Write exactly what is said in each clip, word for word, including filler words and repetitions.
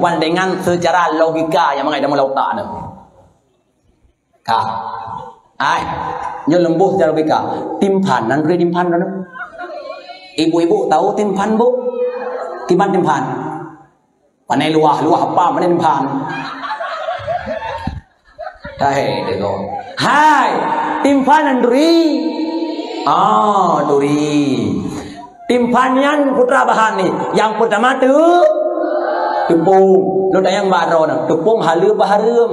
Pan dengan secara logika nyang mangat dalam utak nyoe. Ka. Ai, nyoe leumbôh secara logika. Timphan, nan turi timphan nyoe. Ibu-ibu tahu timphan, Bu? Timphan, timphan. Pane luwah, luwah apa pane timphan? Hai, deungoe. Hai, timphan nan turi. Ah, turi. Timphan nyan peue bahan nyan? Nyang peurtama teu-, teupông. Lôn tanyong bak droeneuh, teupông haleue peue hareuem?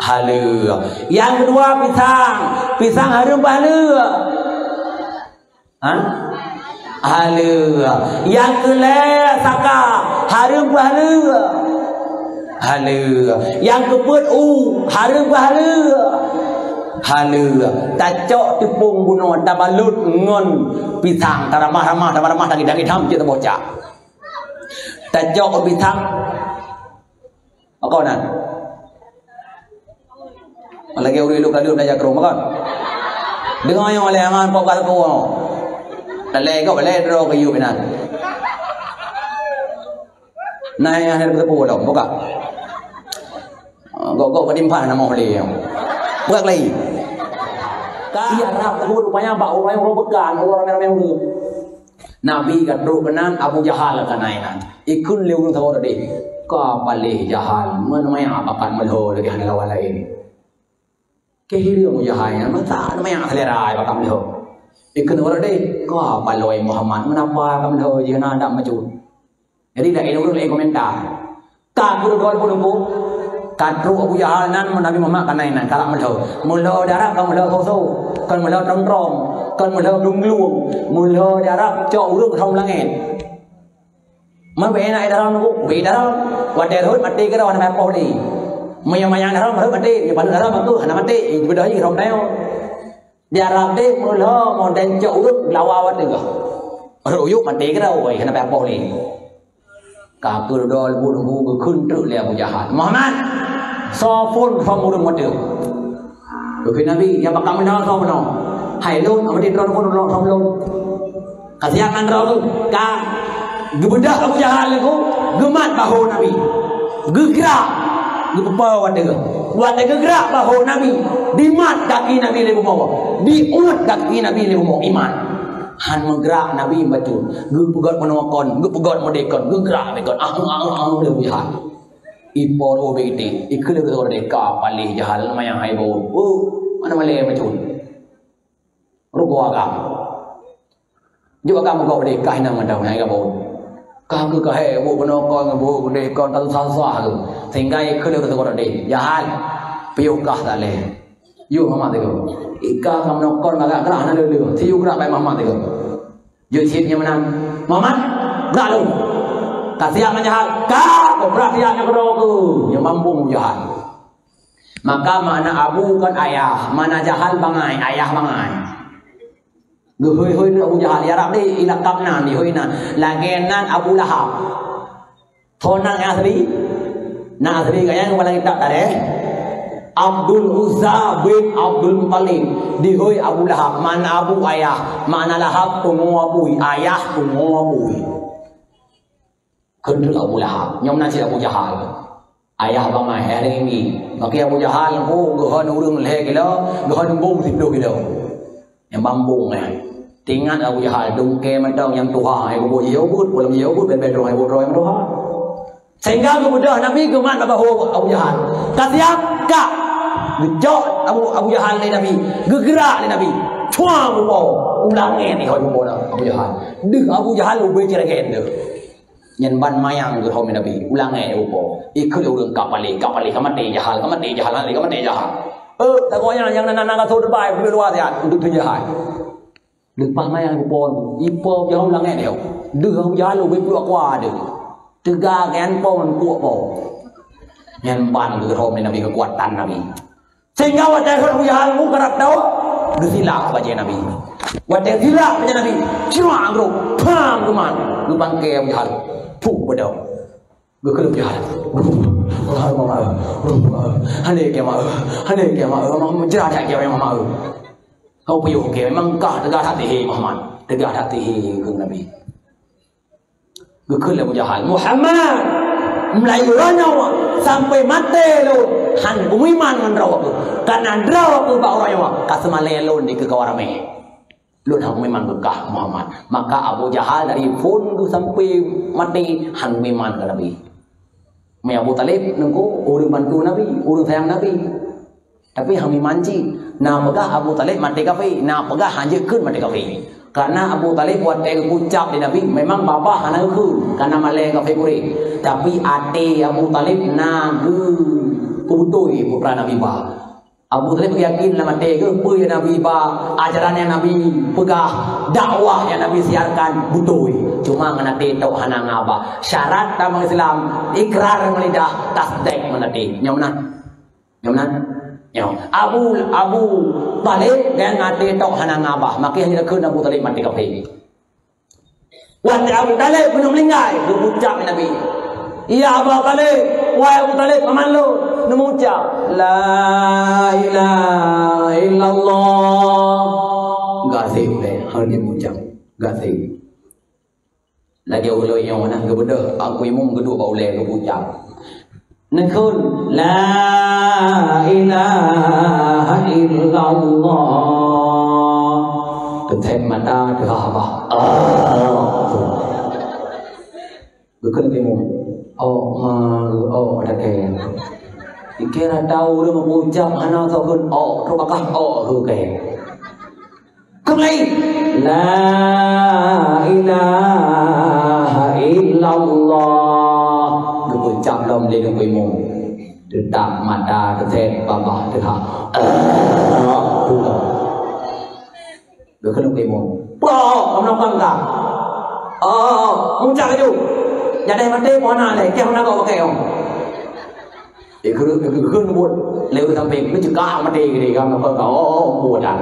Haleue. Nyang keudua pisang. Pisang hareuem peue haleue? Ha? Haleue. Nyang keulhèe saka, hareuem peue haleue? Haleue. Nyang keupeuet u, hareuem peue haleue? Haleue. Tacok teupông bunoe, tabalot ngon pisang, taramah-ramah, taramah-ramah, daging-daging tham cit tabocah. Tacok pisang. Pakon nan? Lagèe ureueng lôn ka lheueh belajar keu rumoh, pakon? Deungoe nyoe lé, aman pok galak keu uroe. Talèe gob lé droe keu yub inan. Nah, nyang hana teupeu lom, buka. Gok-gok bak timphan na moh lé nyoe. Buka lagi. Ka, iya, rap, rupanya bak uroe-uroe beukan, uroe ramè-ramè ureueng. Nabi ka trok keunan, Abu Jahal ka na inan. Ikheun lé ureueng saboh tadi, "Ka paléh Jahal, meuneumaya bakat meulhô lagèe hana lawan laén." Keu hireuen Abu Jahal nyan, masa neumaya seulera bakat meulhô. Ikheun saboh tadi, "Ka palôi Muhammad, meunapa ka meulhô jih na adak meucut." Jadi, dak ilôn lé komentar. Ka geureudol pun Teungku, ka trok Abu Jahal nan, Nabi Muhammad ka na inan, kalak meulhô. Meulhô darat kon meulhô soe-soe, kon meulhô trong-trong, kon meulhô glung-glung, meulhô darat cok ureueng rhom langèt. Man bèk na daram Teungku, bèk daram. Watèe rhot maté keudroe hana poh lé. Meunyoe manyang daram rhot maté, meunyoe paneuk daram aku hana maté, beudôh jih rhom tanyoe. Di Arab deh meulhô model cok ureueng lawa watèe. Rhot u yup maté keudroe, hana poh lé. Ka geureudol buet Teungku geukheun treuk lé Abu Jahal. "Muhammad, soe phôn rhom ureueng watèe?" Geukheun Nabi, "Nyang bakat meunan soe bunoe?" "Hai lôn, Abu Jahal, phôn rhom lôn." Ka siap ngon droe, ka geubeudôh Abu Jahal Teungku, geumat bahô Nabi. Geugrak, geupeupo watèe. Watèe geugrak bahô Nabi, dimat gaki Nabi lé bumoe. Diuet gaki Nabi lé bumoe, iman. Han meugrak Nabi bacut. Geupeugöt meunoe kon, geupeugöt meudéh kon, geugrak bèk kon. Ah, ah, ah, ah, lé Abu Jahal. Ipo roh bèk iték, ikheun lé roh deh ka paléh Jahal, lumayan hai bau. Oh, mana malèe bacut. Rugoe agam. Jok agam rugoe deh, kah inong mantong, hai ka bau. Kah keu kahé, buet bunoe kon, buet keudéh kon, ka susah-susah tu. Sehingga ikheun lé roh deh, Jahal. Piôh kah talèe. Yôh Muhammad teugah. Ika ka meunokon bagak grah na leuleue. Siyu grah bak Muhammad teugah. Jeuet cit nyang meunan. Muhammad, grah lom. Ka siap ngon Jahal. Ka, kok grah siap nyoe keudroe keuh. Nyoe mambong Jahal. Maka makna abu kon ayah, makna Jahal bangai, ayah bangai. Geuhôi-hôi Abu Jahal, ya Rabbi, ilakab nan, dihôi nan. Lagèe nan Abu Lahab. Soe nan nyang asli? Nan asli gobnyan kepala kitab tadi. Abdul Uzza bin Abdul Muttalib. Dihôi Abu Lahab, makna Abu ayah, makna Lahab pungo apui, ayah pungo apui. Kheun treuk Abu Lahab, nyoe meunan cit Abu Jahal. Ayah bangai, ayah dengki. Maka Abu Jahal nyan geuhon ureueng lhèe kilo, geuhon bom siplôh kilo. Nyang bambong nyan. Teuingat Abu Jahal, dungke mantong nyang tuha, hai bubuet jiyôh buet, ulôn jiyôh buet, bèk-bèk droe, hai bubuet droe nyang tuha. Sehingga geubeudôh Nabi geumat bak bahô Abu Jahal. Ka siap, ka. Geucok Abu, Abu Jahal lé Nabi, geugrak lé Nabi. Cua bupo, u langèt ihôi bupo Abu Jahal. Deuh Abu Jahal ubé ciregen deuh. Nyan ban mayang geurhom Nabi, u langèt bupo. Ikheun lé ureueng ka paléh, ka paléh, ka maté Jahal, ka maté Jahal, ka maté Jahal. Eh, tagoe nyan nyang na, na, na ka sot bai, beubiet luwa siat, untuk teujahai. Leupah mayang bupo, ipo Jahal u langèt nyoe. Deuh Abu Jahal ubé pluek akua deuh. Teuga keuan po ngon kuek po. Nyan ban geurhom Nabi keukuatan Nabi. Sehingga watèe rhot Abu Jahal ngon karab tawök, geusilak bajèe Nabi. Watèe silak bajèe Nabi, cuma grob, pam geumat, geubangke Abu Jahal. Puh beudôh. Geukheun Abu Jahal. Hana kiamat, hana kiamat, hana kiamat, hana kiamat. Kau piôh ke, memang kah teuga that tihé Muhammad. Teuga that tihé keu Nabi. Geukheun lé Abu Jahal, "Muhammad, Mulai uroe nyoe sampai maté lôn, han kumiman ngon droe keuh. Karena droe keuh bak uroe nyoe ka seumalée lôn dikeue kawa ramé. Lôn han kumiman keu kah, Muhammad. Maka Abu Jahal dari phon geuh sampai maté han kumiman keu Nabi. Mé Abu Talib nengku ureuëng bantu Nabi, ureuëng sayang Nabi. Tapi han kumiman cit. Na peugah Abu Talib maté kafé, na peugah han jeuet kheun maté kafé. Karena Abu Talib watée geukucab di Nabi, memang babah hana geukheun, karena malée kafé Quraisy. Tapi até Abu Talib na geupeubutôi putra Nabi ba. Abu Talib yakin lam até geuh peue nyang Nabi ba, ajaran nyang Nabi peugah, dakwah nyang Nabi siarkan beutôi. Cuma ngon até tok hana ngaba. Syarat tamong Islam, ikrar ngon lidah, tasdek ngon até. Nyoe meunan. Nyoe meunan. Nyoe. Abu Abu Talib ngon até tok hana ngaba. Maka nyang dikheun Abu Talib maté kafé. Watée Abu Talib keuneuk meuninggai, geupeugah Nabi, "Ya Aba Talib, wahai Abu Talib, paman lôn, neumeucab, 'La ilaha illallah.'" Gasien deh, hana neumeucab. Gasien. Lagée ulée nyoe na geubeudôh, Teungku Imum geuduek bak ulée geupeugah. Neukheun, "La ilaha illallah." Teutép mata teuhah bah. Ah. Geukheun timu. Oh, ma, oh, ada ke. Dikira tahu dia mengucap hana tahu oh, tu bakah oh, tu ke. Keumalai, "La ilaha illallah." Geupeugah lom lé Teungku Imum. Teutap mata teutép babah teuhah. Geukeunong Teungku Imum. Pok, kamoe nongkong ka. Oh, muncak laju. Jadeh maté pun hana lé, keh hana gok pakai oh. Ikheun, ikheun buet lewat samping, neucegah maté gini kan, apa kau, oh, buat dah.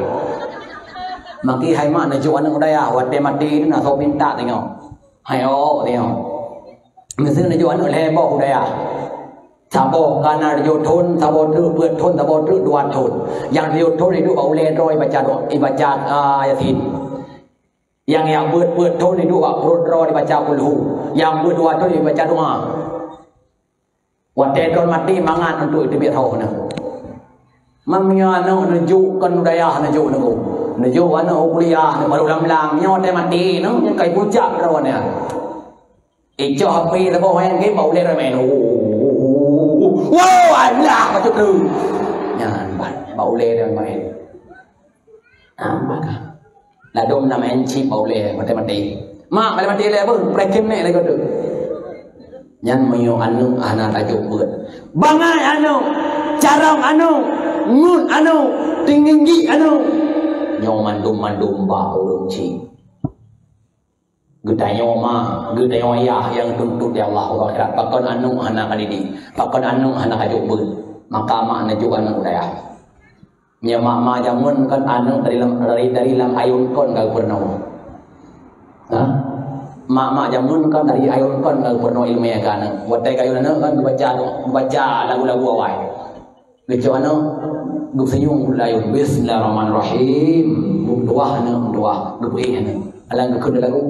Maki hai mak neujok aneuk dayah, watée maté ni na soe pinta tengok. Hai oh, tengok. Mesti neujok aneuk lhée boh dayah. Saboh kana tujoh thon, saboh treuk peuet thon, saboh treuk dua thon. Nyang tujoh thon iduek bak ulée droe ibaca doa, ibaca, ah, Yasin. Nyang, nyang beuet, beuet thon iduek bak pruet droe ibaca kulhu. Nyang beuet dua thon ibaca doa. Watée droe maté mangat untuk teubiet roh nyan. Meunyoe aneuk neujok kon dayah neujok nyoe. Neujok aneuk u kuliah nyoe baru lam-lam nyoe watée maté nyoe, nyoe kai pucak droe nyan. Icoh api saboh nyang gém bak ulée ramé. Wow, Allah bacut tu. Nyan bak ulée ramé. Ah, maka. Ladôm na main chip bak ulée maté-maté. Mak maté-maté lé beuh, preh chem nek lé goto. Nyan meunyoe aneuk hana tajok beuet. Bangai aneuk, carông aneuk, ngut aneuk, tinggi aneuk. Nyoe mandum-mandum bak ureueng chik. Geutanyoe ma, geutanyoe yah nyang tuntot di Allah uroe akhirat. Pakon aneuk hana kadidik, pakon aneuk hana kajok beuet, maka mak neujok aneuk dayah. Nyoe mak-mak jameun kan aneuk dari lam, dari, dari lam ayôn kon ka geupeurunoe. Ha? Mak-mak jameun kan dari ayôn kon ka geupeurunoe ileumèe keu aneuk. Watèe keu ayôn aneuk kan geubaca, geubaca lagu-lagu awai. Geucok aneuk, geuseunyum geulayôn. Bismillahirrahmanirrahim. Meutuah aneuk, meutuah. Geupeuéh aneuk. Alang geukheun lagu.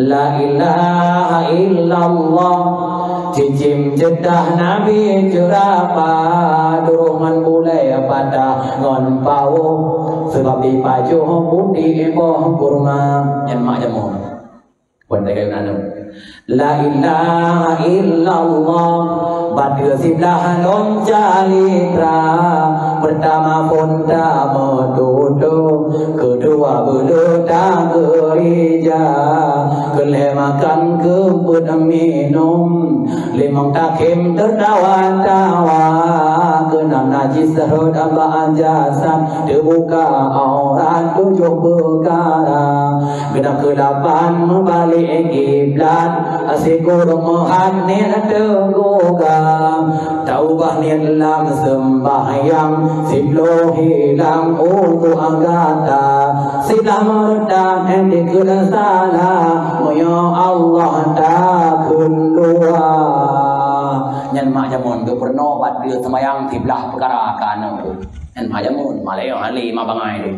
La ilaha illallah. Cicém ceudah Nabi ceurapa, duroh ngon bulèe patah ngon pawoh, seubab jipajoh putéh boh kurma. Nyan mak jameun. Wan tagay nanu. La ilaha illallah, bateue siblah lom calitra. Peurtama phon tameututoe, keudua beuleueh tageurija, keulhèe makan keupeuet minong, limong takhém teutawa-tawa, keunam najis rhot bak jasad, teubuka aurat tujoh peukara. Geunap keulapan meubalek kiblat, sikuru meuhat niet teugoga. Taubah niet lam seumbahyang, siploh hilang untuk gata. Siblah meureudah dikeue salah, meunyoe Allah takheun dua. Nyan mak jameun geupeurunoe bak dia seumayang siblah peukara keu aneuk. Nyan mak jameun, malée hali mak bangai tu.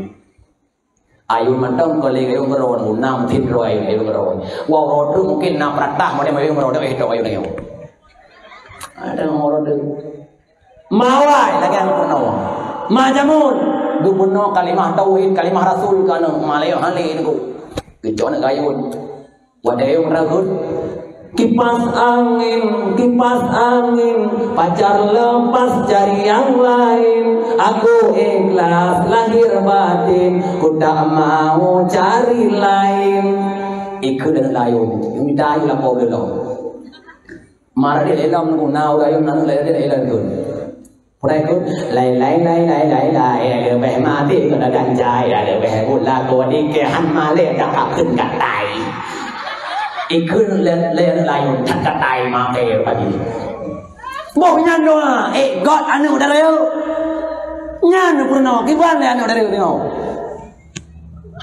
Ayôn mantong keu lé gayông keudroe, na meutin droe ayôn, ayôn keudroe. Wah, uroe teuk mungken na peuratah model ayôn keudroe, eh, tok ayôn, ayôn. Ada orang tu. Mawai lagèe aneuk peurunoe. Ma Jamun, geupeurunoe kalimah tauhid, kalimah rasul keu aneuk, ma lé hale niko. Geucok aneuk gayun. Watèe meuragut. Kipas angin, kipas angin, pacar lepas cari yang lain. Aku ikhlas lahir batin, ku tak mau cari lain. Ikheun aneuk layun, mita ayu lampôh geulong. Mara di dalam guna urayong nanu lai di dalam tu. Pura ikut lai lai lai lai lai lai leubeh mati kena gancai leubeh gula kodi ke han male dak kakun katai. Ikut le le layun dak katai mate pagi. Boh nyan doa, eh, God aneuk dara yo. Nyan peurunoe, kiban lé aneuk dara yo.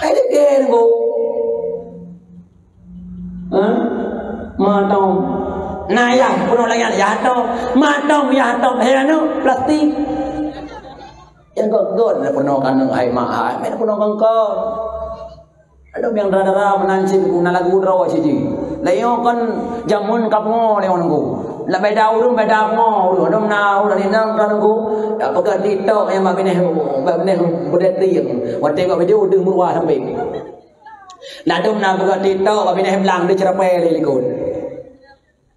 Ai deh, deh, deh. Ha? Matong. Nah, yah, peunoh lagèe nyan, yah tong. Matong, yah tong. Hai aneuk, plastik. Nyang gèt-gèt na peunoh keu aneuk, hai mak, hai, meunan peunoh keu engkau. Aduh, nyang dara-dara meunan cit, na lagu droe cit jih. Lah, nyoe kan jameun ka pungo lé ureueng nunggu. Lah, beda ureueng, beda pungo ureueng. Aduh, na ureueng inong ka nunggu. Dak peugah TikTok nyang bak binéh, bak binéh beudé trieng. Watèe bak video deuh meuruah sampé. Ladôm na buka TikTok, abéh nyan blang deuh ceurapée lé likot.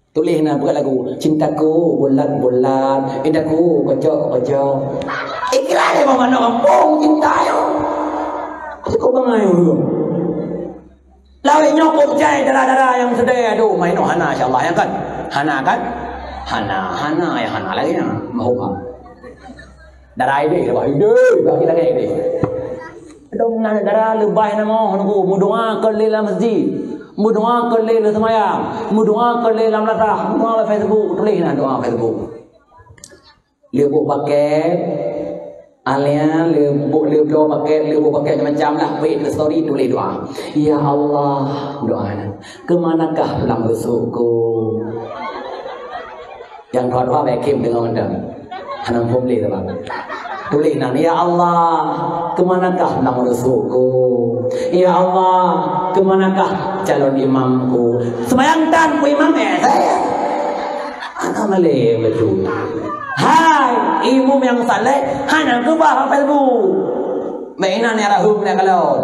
Tuléh na buka lagu, "Cintaku bulat-bulat, indaku kocok-kocok." Iklan lé mama nyoe gampông cinta nyoe. Aku kok bangai ureueng. Lawét nyoe kok jai dara-dara nyang seudeh, aduh, main oh hana, insya Allah, ya kan? Hana kan? Hana, hana, ya hana lagi nyan. Mahukam. Dara idéh, dara idéh, bagi lagèe idéh. Dong na dara leubeh namo nunggu, meudoa keu lé lam masjid, meudoa keu lé lam seumayang, meudoa keu lé lam lasah, meudoa lam Facebook, tuléh na doa Facebook. Lé buet paket, alia lé buet, lé bloe paket, lé buet paket macam-macam lah, beuet story tuléh doa. Ya Allah, doa na. Keumanakah pulang rusukku? Nyang dua-dua bèk khém deungoe mantong. Hana muphom lé saban. Tuléh nan, "Ya Allah, keumanakah pulang rusukku? Ya Allah, keumanakah calon imamku?" Seumayang tan peue imam, eh, saya. Hana malèe beutôi. Hai, imum nyang saleh, hana keubah hafal bu. Bèk inan ya rahum ya kalon.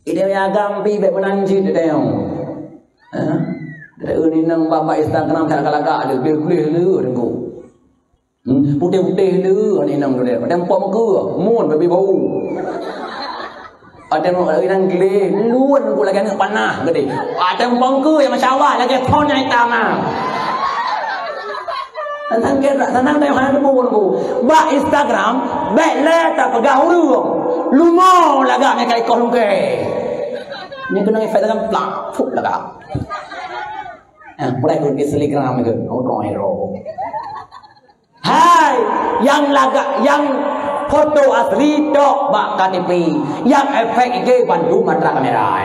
Idéh agam pih bèk meunan cit idéh. Ha? Idéh inong bak Instagram that lagak-lagak deh, gleh-gleh le deungoe. Hmm, putéh-putéh le aneuk inong deh. Padahai pom ke, mun babi bau. Padahai inong gleh, lôn ku lagèe aneuk panah geude. Padahai pom ke, ya masya Allah, lagèe phon nyang itam ah. Tantang kira, tantang tayong hana teupeu ku. Bak Instagram, bèk lé tapeugah ureueng. Lumo lagak nyan ka ikoh lungkée. Nyan keunong efek dalam plak, fup lagak. Ah, pura ikut di Telegram itu. Oh, roh, roh. Hai, nyang lagak, nyang foto asli tok bak K T P. Nyang efek ige bantu matra kamera.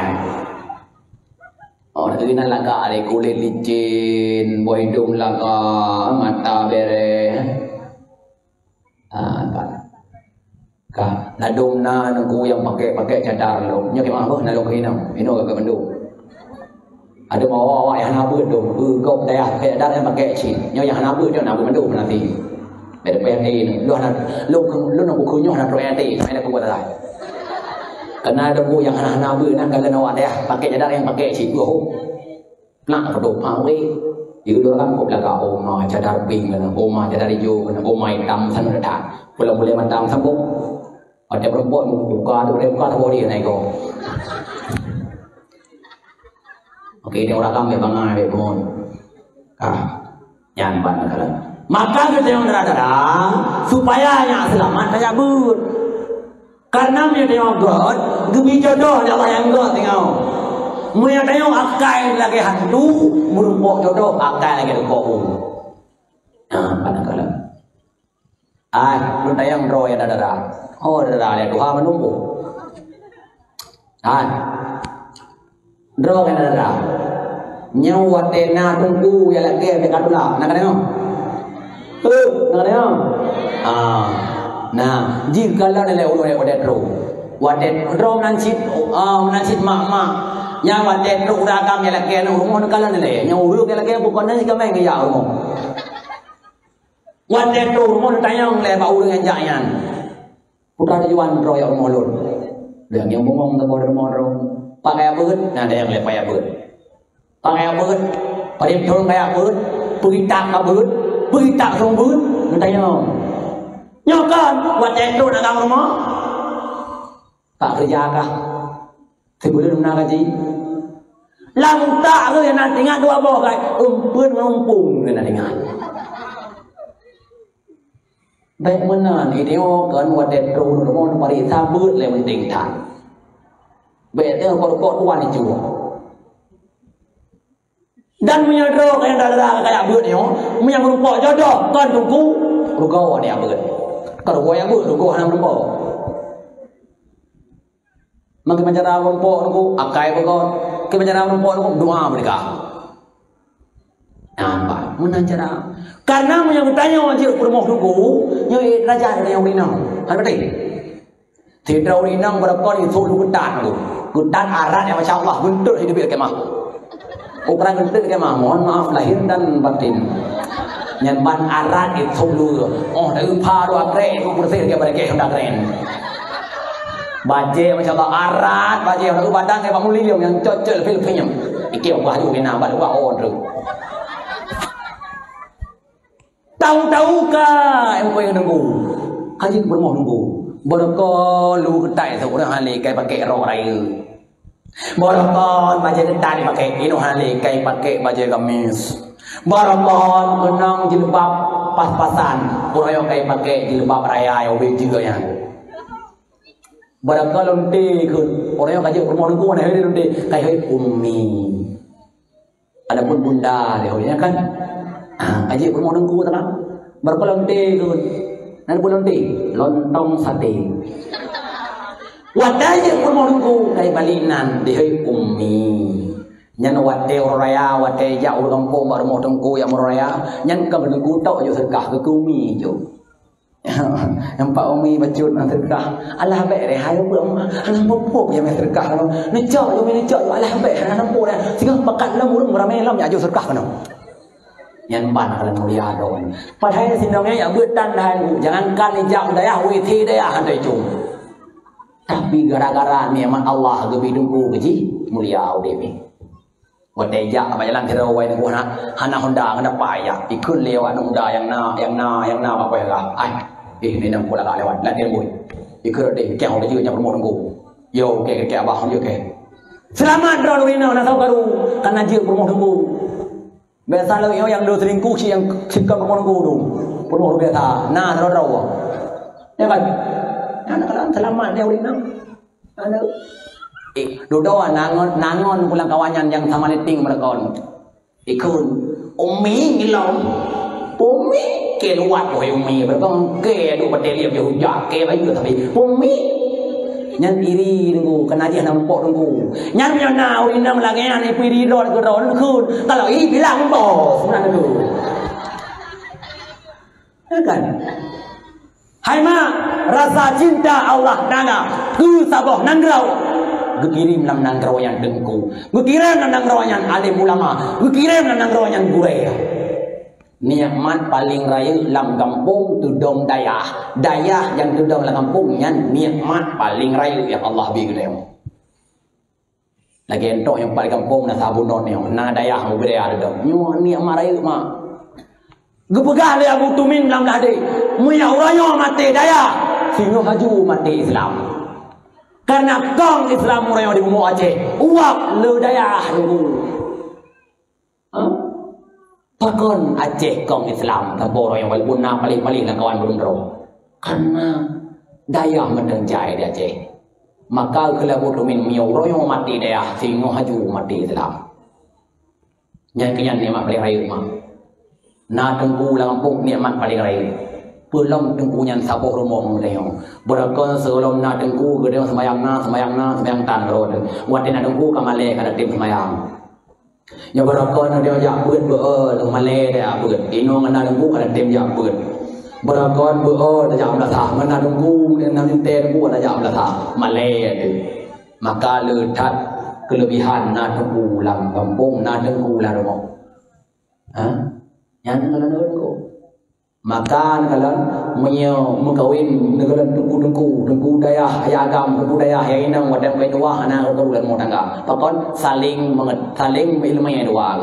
Oh, tapi na lagak ada kulit licin, boh hidung lagak, mata bereh. Ah, ka. Ka. Ladôm na nunggu nyang pakai-pakai cadar lom. Nyoe kiban boh na lom keuinong. Inoe ka mandum. Ada mau awak yang hana beuet tu. Beuet kop dayah pakai cadar nyang pakai cit. Nyoe yang hana beuet nyoe na beuet mandum nanti. Beda P N A ni. Lu hana, lu, lu nak buku nyoe hana P N A. Main aku buat dah. Kena ada bu yang hana-hana beuet nak kena awak dayah pakai cadar nyang pakai cit. Boh. Nak pedopa weh. Di lorang kop lagak oma cadar pink kena, oma cadar ijo kena, oma itam sana dah. Pula boleh matang sambung. Ada perempuan buka tu, boleh buka tu boleh naik kau. Okey, dia orang kami bangai deh pun. Ah, nyan ban kala. Maka kita yang dara-dara supaya nyak selamat tajak beuet. Karena meunyoe tanyoe göt, geubri jodoh lé Allah nyang göt tanyoe. Meunyoe tanyoe akai lagèe hantu, meurumpok jodoh akai lagèe rukok u. Nah, pada kala. Ai, lôn tanyong droe ya dara-dara. Oh, dara-dara, ya Tuhan menunggu. Hai. Droe keunan dara. Nyoe watèe na teungku nyang lagèe bèk ka tulak. Na ka deungö? Heuh, na ka deungö? Ah. Nah, jih kalon lé ureueng nyang udép droe. Watèe droe meunan cit, ah, meunan cit mak-mak. Nyang watèe trok ureueng agam nyang lakèe ngon rumoh neukalon lé. Nyang ureueng nyang lakèe bukon nyan sikameng geujak rumoh. Watèe trok rumoh neutanyong lé bak ureueng nyang jak nyan. Peue tujuan droe jak rumoh lôn? Lé nyang bungong teuboh rumoh droe. Pakai abeuet, na ada nyang lé pakai abeuet. Pakai abeuet, padum thon kaya abeuet, peugita ka abeuet, peugita song abeuet, neutanyong. Nyoe kan, watèe trok agam rumoh. Ka keureuja kah? Sibuleuen na gaji. Lam utak geuh na teuingat dua boh kai, eumpeuen ngon umpung geuh na teuingat. Bèk meunan, ideoe kon watèe trok rumoh parit sabeut lé penting that. Bèk teuh rukok-rukok tuan icu. Dan meunyoe droe keu nyang dara kaya beuet nyoe, meunyoe meurumpok jodoh kon teungku, rugoe nyan beuet. Kon rugoe nyang beuet, rugoe hana meurumpok. Meukiban cara meurumpok teungku, akai beukon. Kiban cara meurumpok teungku, doa meuninggai. Nampak? Meunan cara. Karena meunyoe geutanyoe jeuet peurumoh teungku, nyoe eh, derajat geutanyoe ureueng inong. Hana beutôi? Sidroe ureueng inong beureukoh di thôk lu geutan tu. Geutan arat nyang masya Allah, geunteut hidup di kemah. Ukuran geunteut di kemah, mohon maaf lahir dan batin. Nyan ban arat di thôk lu. Oh, dari pha dua krek, ku bersih dia bagi honda keren. Bajèe masya Allah arat, bajèe honda badan kayak Pak Mulyum yang cocok film-film. Iki ubah tu kena, ubah, ubah, oh, tu. Tahu-tahu ka, eh, muka yang nunggu. Ka jeuet peurumoh nunggu. Beureukoh lu geutai tu ureueng hana lé kai pakai rok raya. Beureukoh bajèe geutai pakai, inoe hana lé kai pakai bajèe gamis. Beureukoh keunong jilbab pas-pasan. Ureueng nyoe kai pakai jilbab raya nyang ubé jeuet nyan. Beureukoh lonte kheun. Ureueng nyoe ka jeuet peurumoh nunggu, hana lé lonte. Kai hai ummi. Adapun bunda dia, ya kan? Ah, ka jeuet peurumoh teungku teuka. Beureukoh lonte tu. Nan pun lonte, lontong sate. Watèe jeuet peurumoh teungku, kai balik nan, dihôi ummi. Nyan watèe uroe raya, watèe jak ureueng gampông bak rumoh teungku nyang uroe raya, nyan ka teungku tok jok seudeukah keu ummi jok. Nampak umi bacut ngon seudeukah. Alah bèk deh, hai buet mak. Alah pop-pop nyang mè seudeukah. Neucok umi, neucok. Alah bèk, hana nampu dah. Singoh pakat lom ureueng ramè lom jak jok seudeukah keunoe. Nyan ban kalian mulia kawan. Padahai sinong nyan jak beuet tan dayah. Jangankan ijak dayah, W C dayah hana icong. Tapi gara-gara nikmat Allah geubri teungku keu jih, mulia udép nyan. Watèe jak bak jalan sidroe awai teungku hana, hana honda, hana pai jak. Ikheun lé awak honda nyang na, nyang na, nyang na bak kueh rah. Ai, eh, ni nang pula ka lewat, lagèe bui. Ikheun deh, keu honda jeuet nyang rumoh teungku. Yo, oke, oke, abah, yo, oke. Seulamat droe lôn inong na saboh karu, ka na jeuet peurumoh teungku. Biasa lôn inong nyang dua selingkuh si nyang sikon peurumoh teungku tu. Peurumoh biasa, na droe-droe. Ya kan? Aneuk seulamat dia lôn inong. Aneuk. Eh, dudoe nangon, nangon pulang kawan nyan nyang sama niting meureukoh. Ikheun, "Umi ngilom." "Umi, keu luwat, wahai Umi." Beureukoh keu duek batèe liep jih hujak, keu bayeue tapi, "Umi." Nyan iri teungku, keu na jih na muphom teungku. Nyan meunyoe na ureueng inong lagèe nyan, ipeue iri droe keu droe, ikheun. Kalau i bilang bos, meunan teungku. Ya kan? Hai mak, rasa cinta Allah Taala keu saboh nanggroe geukirém lam nanggroe nyan teungku, geukirém lam nanggroe nyan alim ulama, geukirém lam nanggroe nyan gurèe. Nikmat paleng rayeuk lam gampông teudong dayah, dayah nyang teudong lam gampông nyan nikmat paleng rayeuk nyang Allah bri keu tanyoe. Lagèe entok nyang pat gampông na saboh bunoe nyoe, na dayah mubri adoe. Nyoe nikmat rayeuk mak. Geupeugah lé Abu Tumin lam hadé, "Meunyoe uroe nyoe maté dayah, singoh haju maté Islam. Karena kong Islam uroe nyoe di bumoe Aceh, uap le dayah nunggu." Ha? Pakon Aceh kong Islam, saboh uroe nyoe walaupun na paléh-paléh lam kawan belum droe. Karena dayah mantong jai di Aceh. Maka keu lé Abu Tumin, "Meunyoe uroe nyoe maté dayah, singoh haju maté Islam." Nyan keuh nyan nikmat paleng rayeuk mak. Na teungku lam gampông nikmat paleng rayeuk. Peulom teungku nyan saboh rumoh ngon geutanyoe. Beureukoh sigohlom na teungku geutanyoe seumayang na, seumayang na, seumayang tan rot. Watèe na teungku ka malèe ka na tem seumayang. Nyoe beureukoh na teungoh jak beuet beu-e, malèe jak beuet. Inoe ngon na teungku ka na tem jak beuet. Beureukoh beu-e tajak meulasah, ngon na teungku, na mintèe teungku tajak meulasah. Malèe teuh. Maka le that Keulebihan na teungku lam gampông, na teungku lam rumoh. Ha? Nyan keuneuk teungku. Maka neukalon meunyoe meukawen neukalon teungku-teungku, teungku dayah, ayah agam, teungku dayah, ayah inong, watèe meukawen dua hana karu lam rumoh tangga. Pakon saling meunge-, saling meuileumèe dua.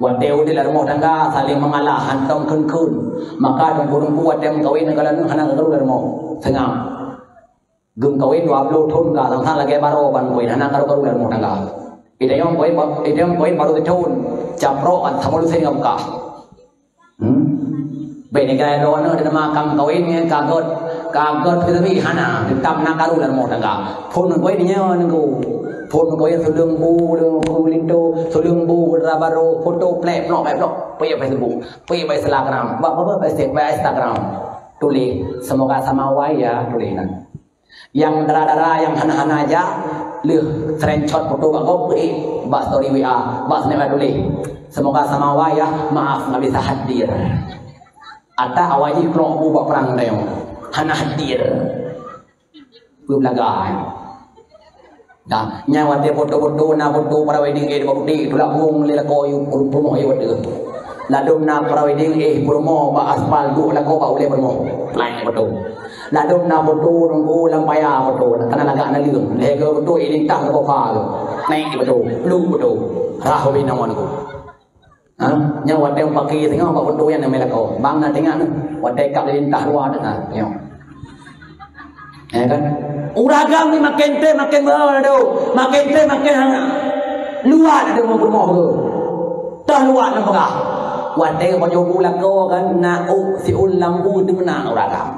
Watèe udép lam rumoh tangga saling meungalah, hantom kheun-kheun. Maka teungku-teungku watèe meukawen neukalon hana karu lam rumoh. Seungab. Geumeukawen dua ploh thon ka, sang-sang lagèe baroe ban kawen, hana karu-karu lam rumoh tangga. Idayong kawen ba-, idayong kawen baroe sithon, caprok kan sama lusen ngon kah. Hmm. Bèk ninggai droeneuh di nama kang kawen ngon ka gèt, ka gèt keu teubi hana, teutap na karu lam rumoh tangga. Phôn kawen nyoe nunggu. Phôn kawen suleueng bu, suleueng bu linto, suleueng bu dara baroe, foto plek plok plek plok. Peuet Facebook, peuet Instagram, bak, bak, bak Facebook, bak Instagram. Tuléh, "Semoga sama awai ya," tuléh nan. Nyang dara-dara nyang hana-hana jak, lheueh screenshot foto bak gob, eh, bak story W A, bak snapchat tuléh, "Semoga sama awai ya, maaf nggak bisa hadir." Ata awai jih krok bu bak prang dayong. Hana hadir. Peubelagai. Dah, nyan watèe foto-foto, na foto para wedding eh, di bak putéh, tulak bung lé lakoe yue, rumoh yue watèe. Ladôm na para wedding eh, peurumoh bak aspal duek lakoe bak ulèe peurumoh. Laén beutôi. Ladôm na beutôi nunggu lam paya beutôi. Kana lagak na leueng. Lhèe geu beutôi ilintah keu bofa geu. Naik beutôi. Pluek beutôi. Rah ubé nyoe nunggu. Ha? Nyoe watèe paké singoh bak beutôi nyan namé lakoe. Bang na tengah tu. Watèe kap lintah luwa tu na. Nyoe. Ya kan? Ureueng agam ni makin teuh makin beu tu. Makin teuh makin luwa tu peurumoh tu. Toh luwa nang peugah. Watèe pajoh bu lakoe kan na ôk siôn lam bu teumeunak ureueng agam.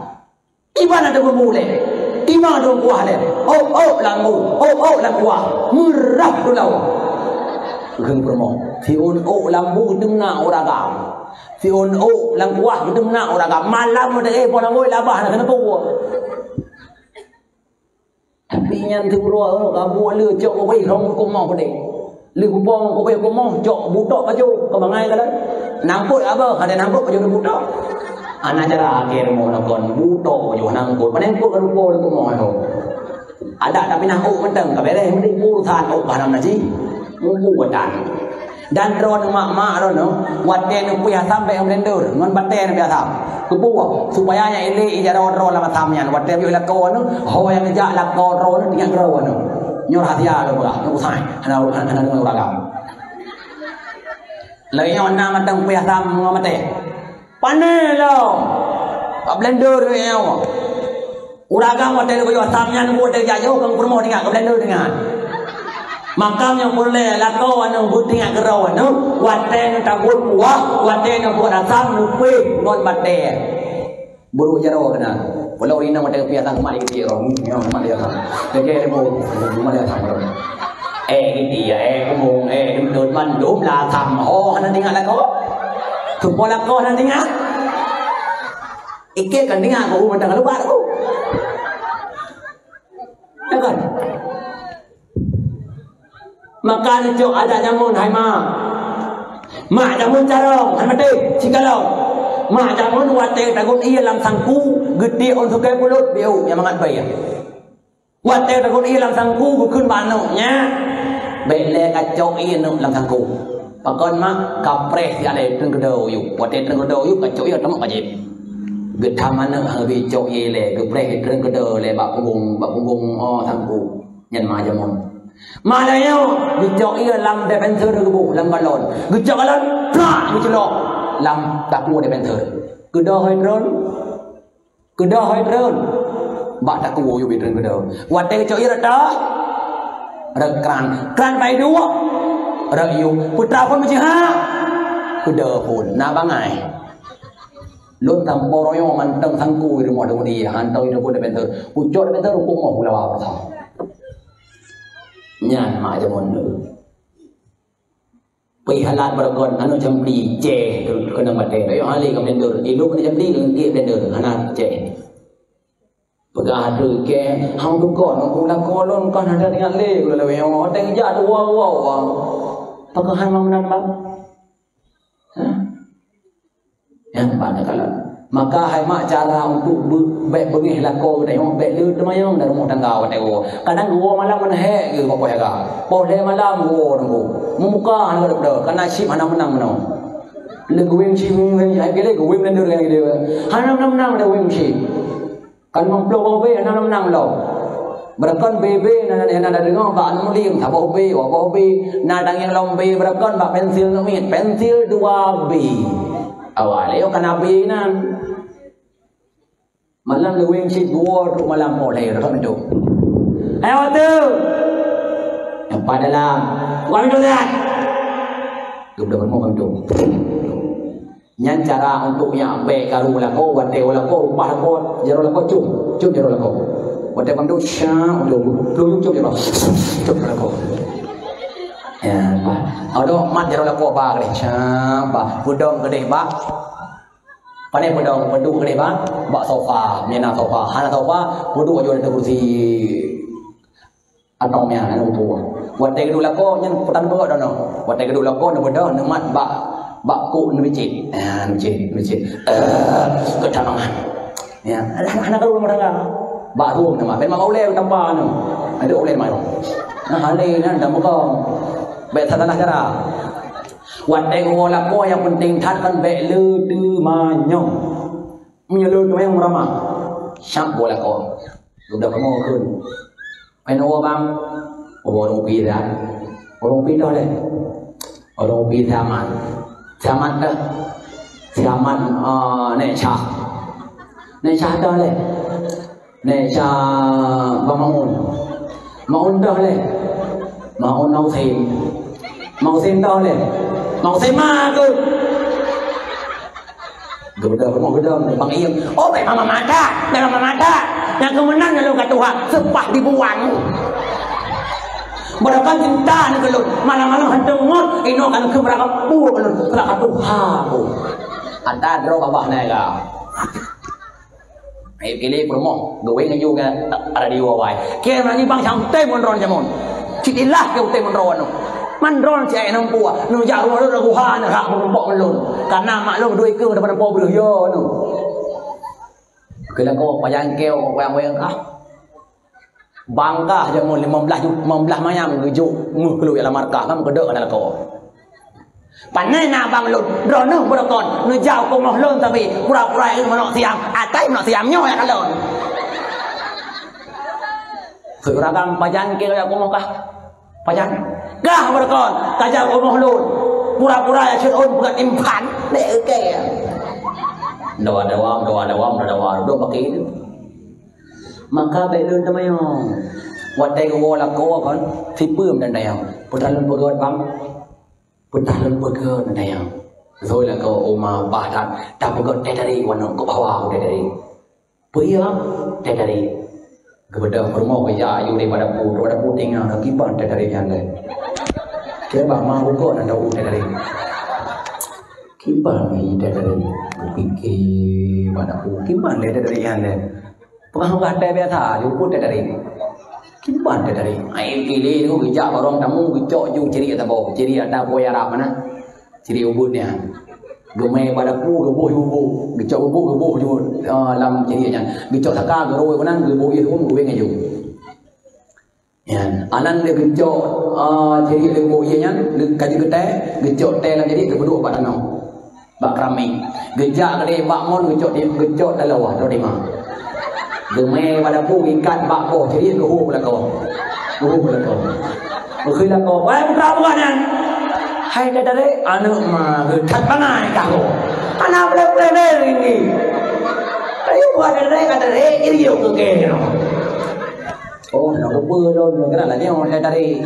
Iban ada bumbu lé. Iban ada kuah lé. Ôk, ôk lam bu. Ôk, ôk lam kuah. Meurah tu lawa. Geupeureumoh. Siôn ôk lam bu teumeunak ureueng agam. Siôn ôk lam kuah teumeunak ureueng agam. Malam ada eh, boh langgôi labah na keuneuk. Tapi nyan siuroe, oh, kabu le cok kuweh rhong kumoh deh. Le kubong kuweh kumoh, cok butok pacu, keu bangai ka lheueh. Nangkot abah, ada nangkot pacu butok. Ana cara akhé rumoh nakon, butok pacu nangkot. Pane nangkot ka rupa le kumoh tu. Adak tapi nangkot mantong, ka beres meunan urusan, oh, ka na ji. Mubu watan. Dan droeneuh mak-mak droeneuh, watèe neupiah asam bèk ngon blender, ngon batèe neupiah asam. Keupeue? Supaya nyan ilèe ija droe-droe lam asam nyan. Watèe piôh lakoe neuh, ho nyang neujak lakoe droeneuh, ingat droeneuh. Nyoe rahsia lôn peugah, nyoe usai. Hana, hana, hana deungoe ureueng agam. Lagèe nyoe na mantong piah asam ngon batèe. Pane lom. Bak blender nyoe. Ureueng agam watèe geuyoh asam nyan buet teujajoh keu peurumoh teuingat, keu blender teuingat. Makam nyang peureulèe lakoe aneuk beuet teuingat keudroe aneuk, watèe nyoe tabuet kuah, watèe nyoe buet asam leupeh ngon batèe. Buruk jaroe keunan. Pulo inong watèe geupie asam keumat geupie roh, nyoe keumat dia asam. Lagèe lé bu, keumat dia asam roh. Eh, geuti ya, eh, kumong, eh, dum-dum mandum lah asam. Oh, hana teuingat lakoe. Tupo lakoe hana teuingat. Iké kan teuingat keu mantong lubat tu. Ya kan? Maka neucok adat jameun hai mak. Mak jameun carông, hai maté, sikalông. Mak jameun watèe tagot ie lam sangku, geutiek ôn sukée kulot, bieu nyang mangat bae. Watèe tagot ie lam sangku, geukheun bak aneuk nyan, "Bèk lé kacok ie neuk lam sangku." Pakon mak, kapreh sialèe treun keudroe u yup. Watèe treun keudroe u yup, kacok ie tamok ka jieb. Geutham aneuk han geubri cok ie lé, geupreh treun keudroe lé bak punggong, bak punggong, oh, sangku. Nyan mak jameun. Mak lagèe nyoe, geucok ie lam dispenser geuboh, lam galon. Geucok galon, prak, geuceulok lam takue dispenser. Keudroe hai treun. Keudroe hai treun. Bak takue u yup treun keudroe. Watèe geucok ie rot toh, rot kran. Kran bak iduek, rot yup. Peutra phôn meujiha, keudroe phôn. Na bangai. Lôn sampoe royong mantong sangku i rumoh deungon ie, hantom i rumoh dispenser. Kucok dispenser, rukuk moh ulawa peurasa. Nyan mak jameun dulu. Pih halat beureugon, aneuk campli, ceh, keunong batèe. Rayeuk hale ka blender. Ilok aneuk campli, leungkek blender, hana ceh. Peugah ateueh kèe, "Hang tukon, ulah kolon kan hana ingat lé, ulah lawée nyoe, watèe geujak dua, dua, dua." Pakon han meunan, Bang? Hah? Nyan pat neukalon. Maka hai mak cara untuk be-, bèk beungéh lakoe geutanyoe, bèk le teumanyong dalam rumoh tangga watèe geuwoe. Kadang geuwoe malam meunan hèk geuh bak poh jaga. Poh lhèe malam geuwoe nunggu. Meumuka hana geuda-geuda, karena chip hana meunang meunoe. Le geuweng chip, geuweng, geuweng, geuweng, geuweng, hana meunang-meunang lé geuweng chip. Kan meuplôh boh B, hana meunang lom. Beureukan B B na, na, na, na deungoe bak aneuk mulim, saboh B, dua boh B, na tangieng lom B beureukan bak pensil neumiet, pensil dua B. Awai lé kana B nan. Malam leuweng cit geuwoe trok malam poh lhèe, rhot meudoh. "Hai, Wak Teungku!" "Apa dalam?" "Buka pintoe siat!" Geubeudôh rumoh pintoe. Nyan cara untuk nyak bèk karu lakoe, watèe lakoe, upah lakoe, jaroe lakoe, cum, cum jaroe lakoe. Watèe pintoe, syak, pintoe, peluru cum jaroe, cum jaroe lakoe. Ya, bah. Adoe mat jaroe lakoe ba keudéh, syak, bah. Peudong keudéh ba. Pane peudong, peuduek keudéh ba, bak sofa, meunyo na sofa. Hana sofa, peuduek aju ateueh kursi. Atau meunan, hana muphom. Watèe geuduek lakoe nyan peutan beuet droeneuh. Watèe geuduek lakoe neubeudôh neumat bak, bak kok neubicét. Ah, neubicét, neubicét. Eh, geutanyoe. Ya, hana, hana karu meurangga. Bak rueng neumat. Memang ulèe tampa nyoe. Ada ulèe maro. Nah, hale nyan dah muka. Bèk salah cara. Watèe geuwoe lakoe nyang peunteng that kan bèk le teumanyong. Meunyo le teumanyong meuramah. Syak woe lakoe. Geudah kamoe kheun. Pen woe bang. Woe ureueng pi dah. Ureueng pi toh lé. Ureueng pi si Amat. Si Amat toh. Si Amat, ah, Nèk Syah. Nèk Syah toh lé. Nèk Syah Bang Maun. Maun toh lé. Maun Mausém. Mausém toh lé. Mausém ma tu. Geubeudôh rumoh geupeudong, Bang Iem. Oh, bèk mama mata, bèk mama mata. Nyang keuh meunan lôn ka tuha, seupah dibuang. Beureukan cinta nyoe keu lôn. Malam-malam hantom ngon, inoe ka lôn keu beurangkat bu keu lôn, seurah ka tuha bu. Ada droe babah nyan ka. Ayo kili peurumoh, geuweng aju ngon radio awai. Keu nyan bang, sang utée mon droeneuh jameun. Cit ilah keu utée mon droeneuh. Man droeneuh cit ai nang pua. Neujak rumoh lôn, guha nyan hak meurumpok ngon lôn. Karena mak lôn dua ikeu daripada po breuh yo nyoe. Keu lakoe pajan keu wayang-wayang kah. Bangkah jameun limong blaih ju-, limong blaih manyam geujok meuh keuluek lam markah, kan meukeudok hana lakoe. Pane na abang lôn, droeneuh beureukan, neujak u rumoh lôn sabe, pura-pura manok siam, akai manok siam nyoe nyang kalon. Keu ureueng agam pajan keu jak u rumoh kah? Pajan? Kah beureukan, tajak u rumoh lôn. Pura-pura jak syeun peugah timphan. Dek, oke. Dawa-dawa, dawa-dawa, dawa-dawa, dua pakai itu. Maka bèk lôn teumanyong. Watèe geuwoe lakoe kan, sipeue meunan dayang. Peue lôn peugöt bang? Peue lôn peugöt meunan dayang? Zoi lakoe uma bah that, tapeugöt teh tarék u aneuk keu bahwa teh tarék. Peue iya teh tarék? Geubeudôh peurumoh geujak ayue daripada pu, daripada pu tinggai kiban teh tarék nyan lé. Kiban ma bukon atau teh tarék. Kiban teh tarék. Pike bak pu, kiban lé teh tarék nyan lé. Peugah-peugah teh biasa, jumpa teh tarék. Kiban teh tarék. Ai pilih tu geujak barong tamu, geucok ju ciri ata boh, ciri ata boh Arab mana? Ciri ubit nyan. Geumè bak dapu, geuboh ju bubuk, geucok bubuk, geuboh ju, ah, lam ciri nyan. Geucok saka, geurôi keunan, geuboh ié thon, geuweng aju. Nyan, anan lé geucok, ah, ciri lé boh ié nyan, lé ka jeuet geutèe, geucok tèe lam ciri, geupeuduek bak tanoh. Bak keramik. Geujak keudéh bak mon geucok di, geucok taloe, trok di ma. Geumè bak dapu, geuikat bak boh, ciri geuhue bak lakoe. Geuhue bak lakoe. Geukheun lakoe, "Wahai putra buah nyan, hai teh tarék, aneuk ma geuthat bangai kah ho. Hana boleh-boleh lé ini. Ayo buah teh tarék, ka tarék, ciri yuk keu kèe nyoe." Oh, na rupa lôn, kira lagèe orang teh tarék.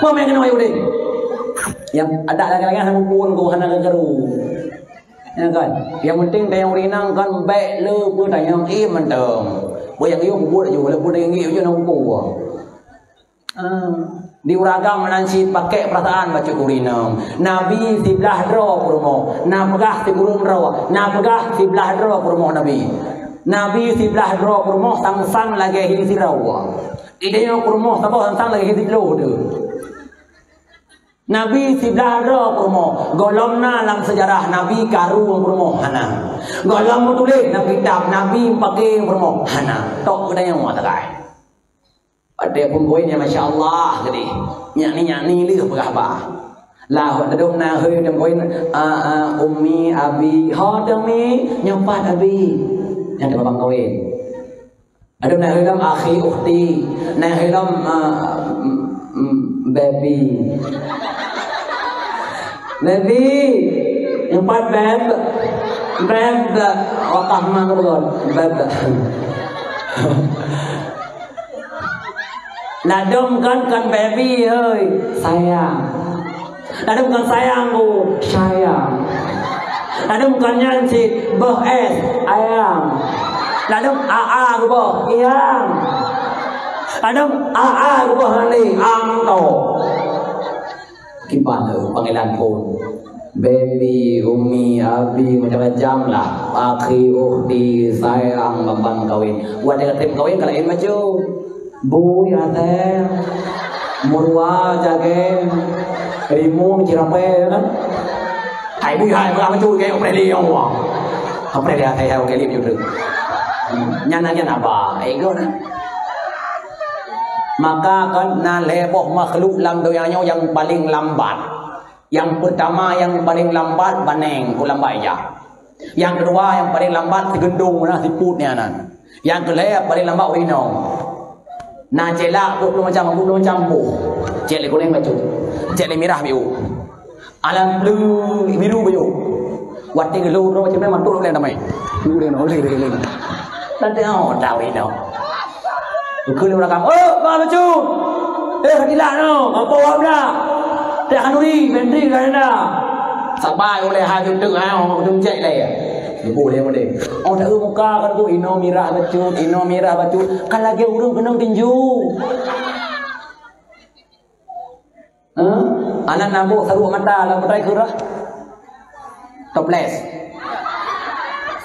Peue meukeunong ayue deh? Nyang adak lagèe-lagèe hana pun, hana geukeuru. Ya kan? Nyang penting dayang ureueng inong kan bèk le peutanyong ié mantong. Peue nyang yue peubuet ju, walaupun dayang inggit ju na umpung. Ah, di ureueng agam meunan cit pakèk peurasaan bacut ureueng inong. Nabi siblaih droe peurumoh, na peugah sikureueng droe, na peugah siblaih droe peurumoh Nabi. Nabi siblaih droe peurumoh sang-sang lagèe hi sidroe. Di tanyoe peurumoh saboh sang-sang lagèe hi sidroe tu. Nabi siblah droe peurumoh. Gohlom na lam seujarah Nabi karu peurumoh? Hana. Gohlom meutuléh lam kitab Nabi meupaké peurumoh? Hana. Tok geutanyoe takai. Ada pun poin yang masya Allah gede. Nyak ni, nyak ni leuh peugah ba. Lah, tadum na hei dem poin, a, a, ummi, abi, ho temi, nyopat abi. Yang ada babang kawin. Ada na hei lom akhi, ukhti. Na hei lom, a, m-, m-, baby. Baby. Nyopat beb. Beb. Wakah mang belum. Beb. Ladom kan, kan baby, hei, sayang. Ladom kan sayang, oh, sayang. Ladom kan nyan cit, beuh es, ayang. Ladom aa geuboh, iyang. Ladom aa geuboh, hani, ang to. Kiban panggilan phon. Baby, umi, abi, macam-macam lah. Akhi, ukhti, sayang, babang kawin. Watèe ka trép kawin, ka laén bacut. Bui, asèe, murwa, cagèe, rimueng, cirapèe, kan? Hai bui, hai, peugah bacut, keu preh lé nyang wa. Preh lé asèe, hai, oke, lip, juduk. Nyan, nyan, nyan, apa? Ego, nah. Maka kan na lhèe boh makhluk lam donya nyoe nyang paleng lambat. Nyang peurtama nyang paleng lambat baneng, ku lambat ija. Nyang keudua nyang paleng lambat sigeundong, na siput nyan nan. Nyang keulhèe paleng lambat ureueng inong. Na cèlak dua puluh macam, dua puluh macam boh. Cèk lé kunéng bacut. Cèk lé mirah biru. Alam bleu biru bacut. Watèe geulhô droe macam mana, mantul lé damai. Lé, lé, lé, lé. Tadi, oh, tahu itu. Keu lé belakang, "Oh, bah bacut. Eh, hati lah no. Apa awak bela? Tak kanduri, bentri dah dah." Sabai oleh hai tu, ha, tu cek lé. Ibu dia boleh. Oh, tak muka kan tu, ino mirah bacut, ino mirah bacut. Kan lagi ureueng keunong tinju. Ha? Anak nabok saruek mata lam petai keurah. Toples.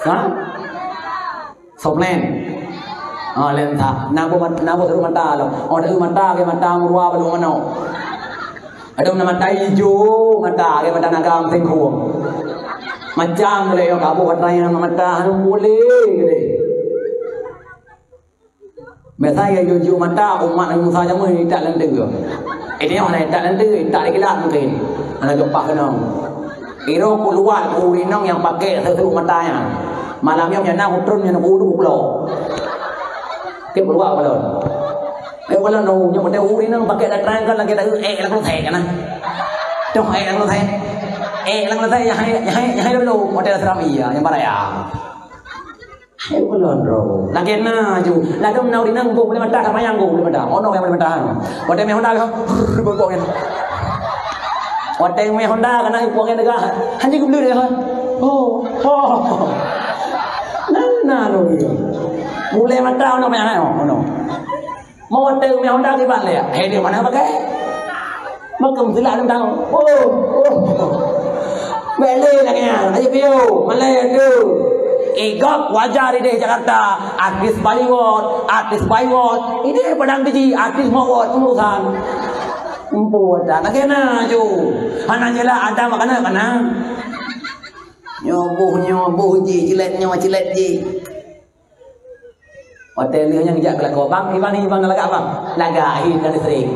Ha? Soplen. Ha, lem tak. Nabok mat-, nabok saruek mata lam. Oh, dari mata ke mata murwa balu mano. Ada na mata ijo, mata ke mata naga singkong. Macam boleh yang kabur kata yang mata anu boleh. Biasa ya jujur mata umat Nabi Musa jameun itak lenteu. Ini orang itak lenteu, itak dikilat mungkin. Anak gempah kenong. Iro keluar ku rinong yang pakai sesuatu matanya. Malam yang nyana utrun yang kudu kulo. Ke keluar balon. Eh balon no, yang pada uri nang pakai datang kan lagi dah eh langsung saya kan. Tuh eh langsung saya. Eh langsung saya ya hai ya hai ya hai dulu model seram iya yang baraya. Hai ulôn ro. Lagèe na ju. Ladôm na ureueng nang boh boleh mata, tak payah boh boleh mata. Ono yang boleh mata. Watèe mè Honda ka, brrr, bengkok kan. Watèe mè Honda ka na bengkok kan degah. Hanya geubleue dia kan. Oh, oh. Nah, nah, no. Boleh mata ono payah ono. Mau watèe mè Honda kiban lé. Hai dia mana pakai? Maka meusilak lom tanyoe. Oh, oh. Bèk lé lagèe nyan. Ayo piyo, malèe tu. Igop wajar idéh Jakarta. Artis Bollywood, artis Bollywood. Idéh Padang Biji, artis Mawot, urusan. Empu dah lagèe na ju. Hana jelas ada makanan kana. Nyoe boh, nyoe boh ji, cilet nyoe, cilet ji. Watèe lheueh nyan jak keu lakoe, "Bang, iban, iban lagak, Bang." Lagak, hi, na listrik.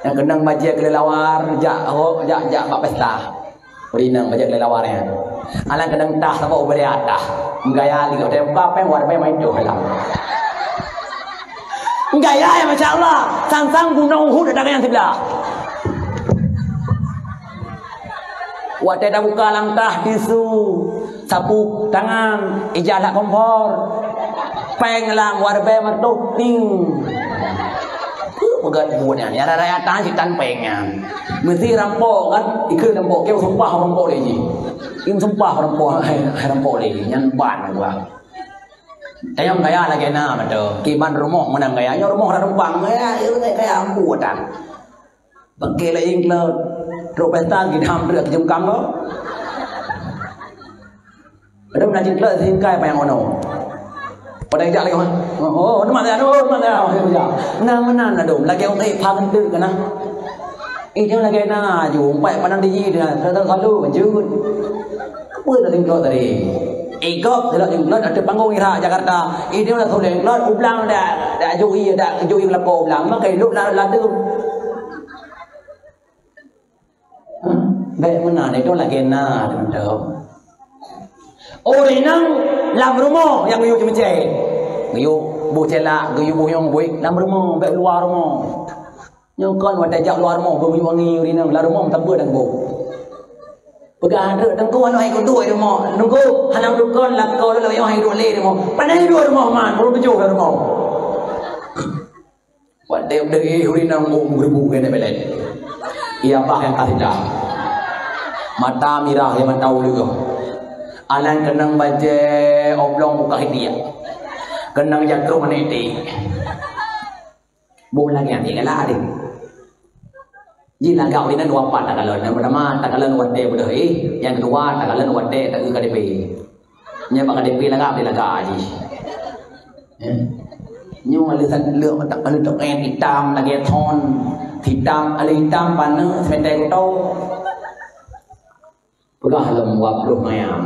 Nyang keunong bajèe keulilawar, jak, ho, jak, jak bak pesta. Rinong bajèe keulilawar nyan. Alang keunong tah, saboh ubé tah. Gaya lagi, watèe buka pèng, war pèng main tuh, alang. Gaya ya, Masya Allah. Sang-sang gunong Uhud ada yang sebelah. Watèe tabuka lam tah tisu, sapu tangan, ija lam kompor. Pèng lam, war bèe meutoh, ting. Peugah buet nyan, ya raya tan sitan pèng nyan. Meusti rampok kan, ikeu rampok, keu sumpah rampok lé jih. Im sumpah rampok, hai, hai rampok lé jih, nyan ban gua. Tayong gaya lagèe na beutôi. Kiban rumoh meunang gaya, nyoe rumoh dak tumpang, gaya, gaya, gaya ambu tan. Bangke laén keulot. Trok pesta gidam trok jeuem kam lo. Padahai na jeuet keulot singkai payang ono. Padahai jak lagi, oh, oh, teman saya, oh, teman saya, oh, ya. Nang meunan adom, lagèe ureueng pha keuneuk keunan. Eh, jangan lagèe na aju, empat pandang di jih dah, selalu-selalu, lanjut. Apa nak tingkat tadi? Igop, tidak tingkat, ada panggung irak Jakarta. Eh, dia nak suling, keluar, ublang dah, dah aju iya, dah aju iya lapor ublang. Maka hidup lah, lah tu. Bèk meunan, itu lagèe na, teman-teman. Ureueng inong lam rumoh nyang geuyue ceumeucé. Geuyue boh célak, geuyue boh nyang buet lam rumoh, bèk luwa rumoh. Nyoe kon watèe jak luwa rumoh, beuminyeuk wangi ureueng inong, lam rumoh meutabeuet dan boh. Peugah, "Teungku, hana hai kuduek rumoh. Teungku, hana dukon lakoe lôn, hai duek lé rumoh." Padahai duek rumoh man, baru tujoh lam rumoh. Watèe deuh ureueng inong, oh, meugeureubu keuneuk belet. Iya bah nyang ka sida. Mata mirah, ya mata uleueng. Aneuk keunong bajèe oblong buka hidiah. Keunong jatroh manéh ti. Boh lagèe nyan galak deh. Jih lagak ureueng inong dua pat takalon. Nyang pertama takalon watèe beudôh éh, nyang kedua takalon watèe taeu K T P. Nyan bak K T P lagak, lagak jih. Eh. Nyoe leuh san-, leuh, leuh toket itam lagèe thon, itam, leuh itam paneuk simeter kuto. Peugah lom dua ploh mayam.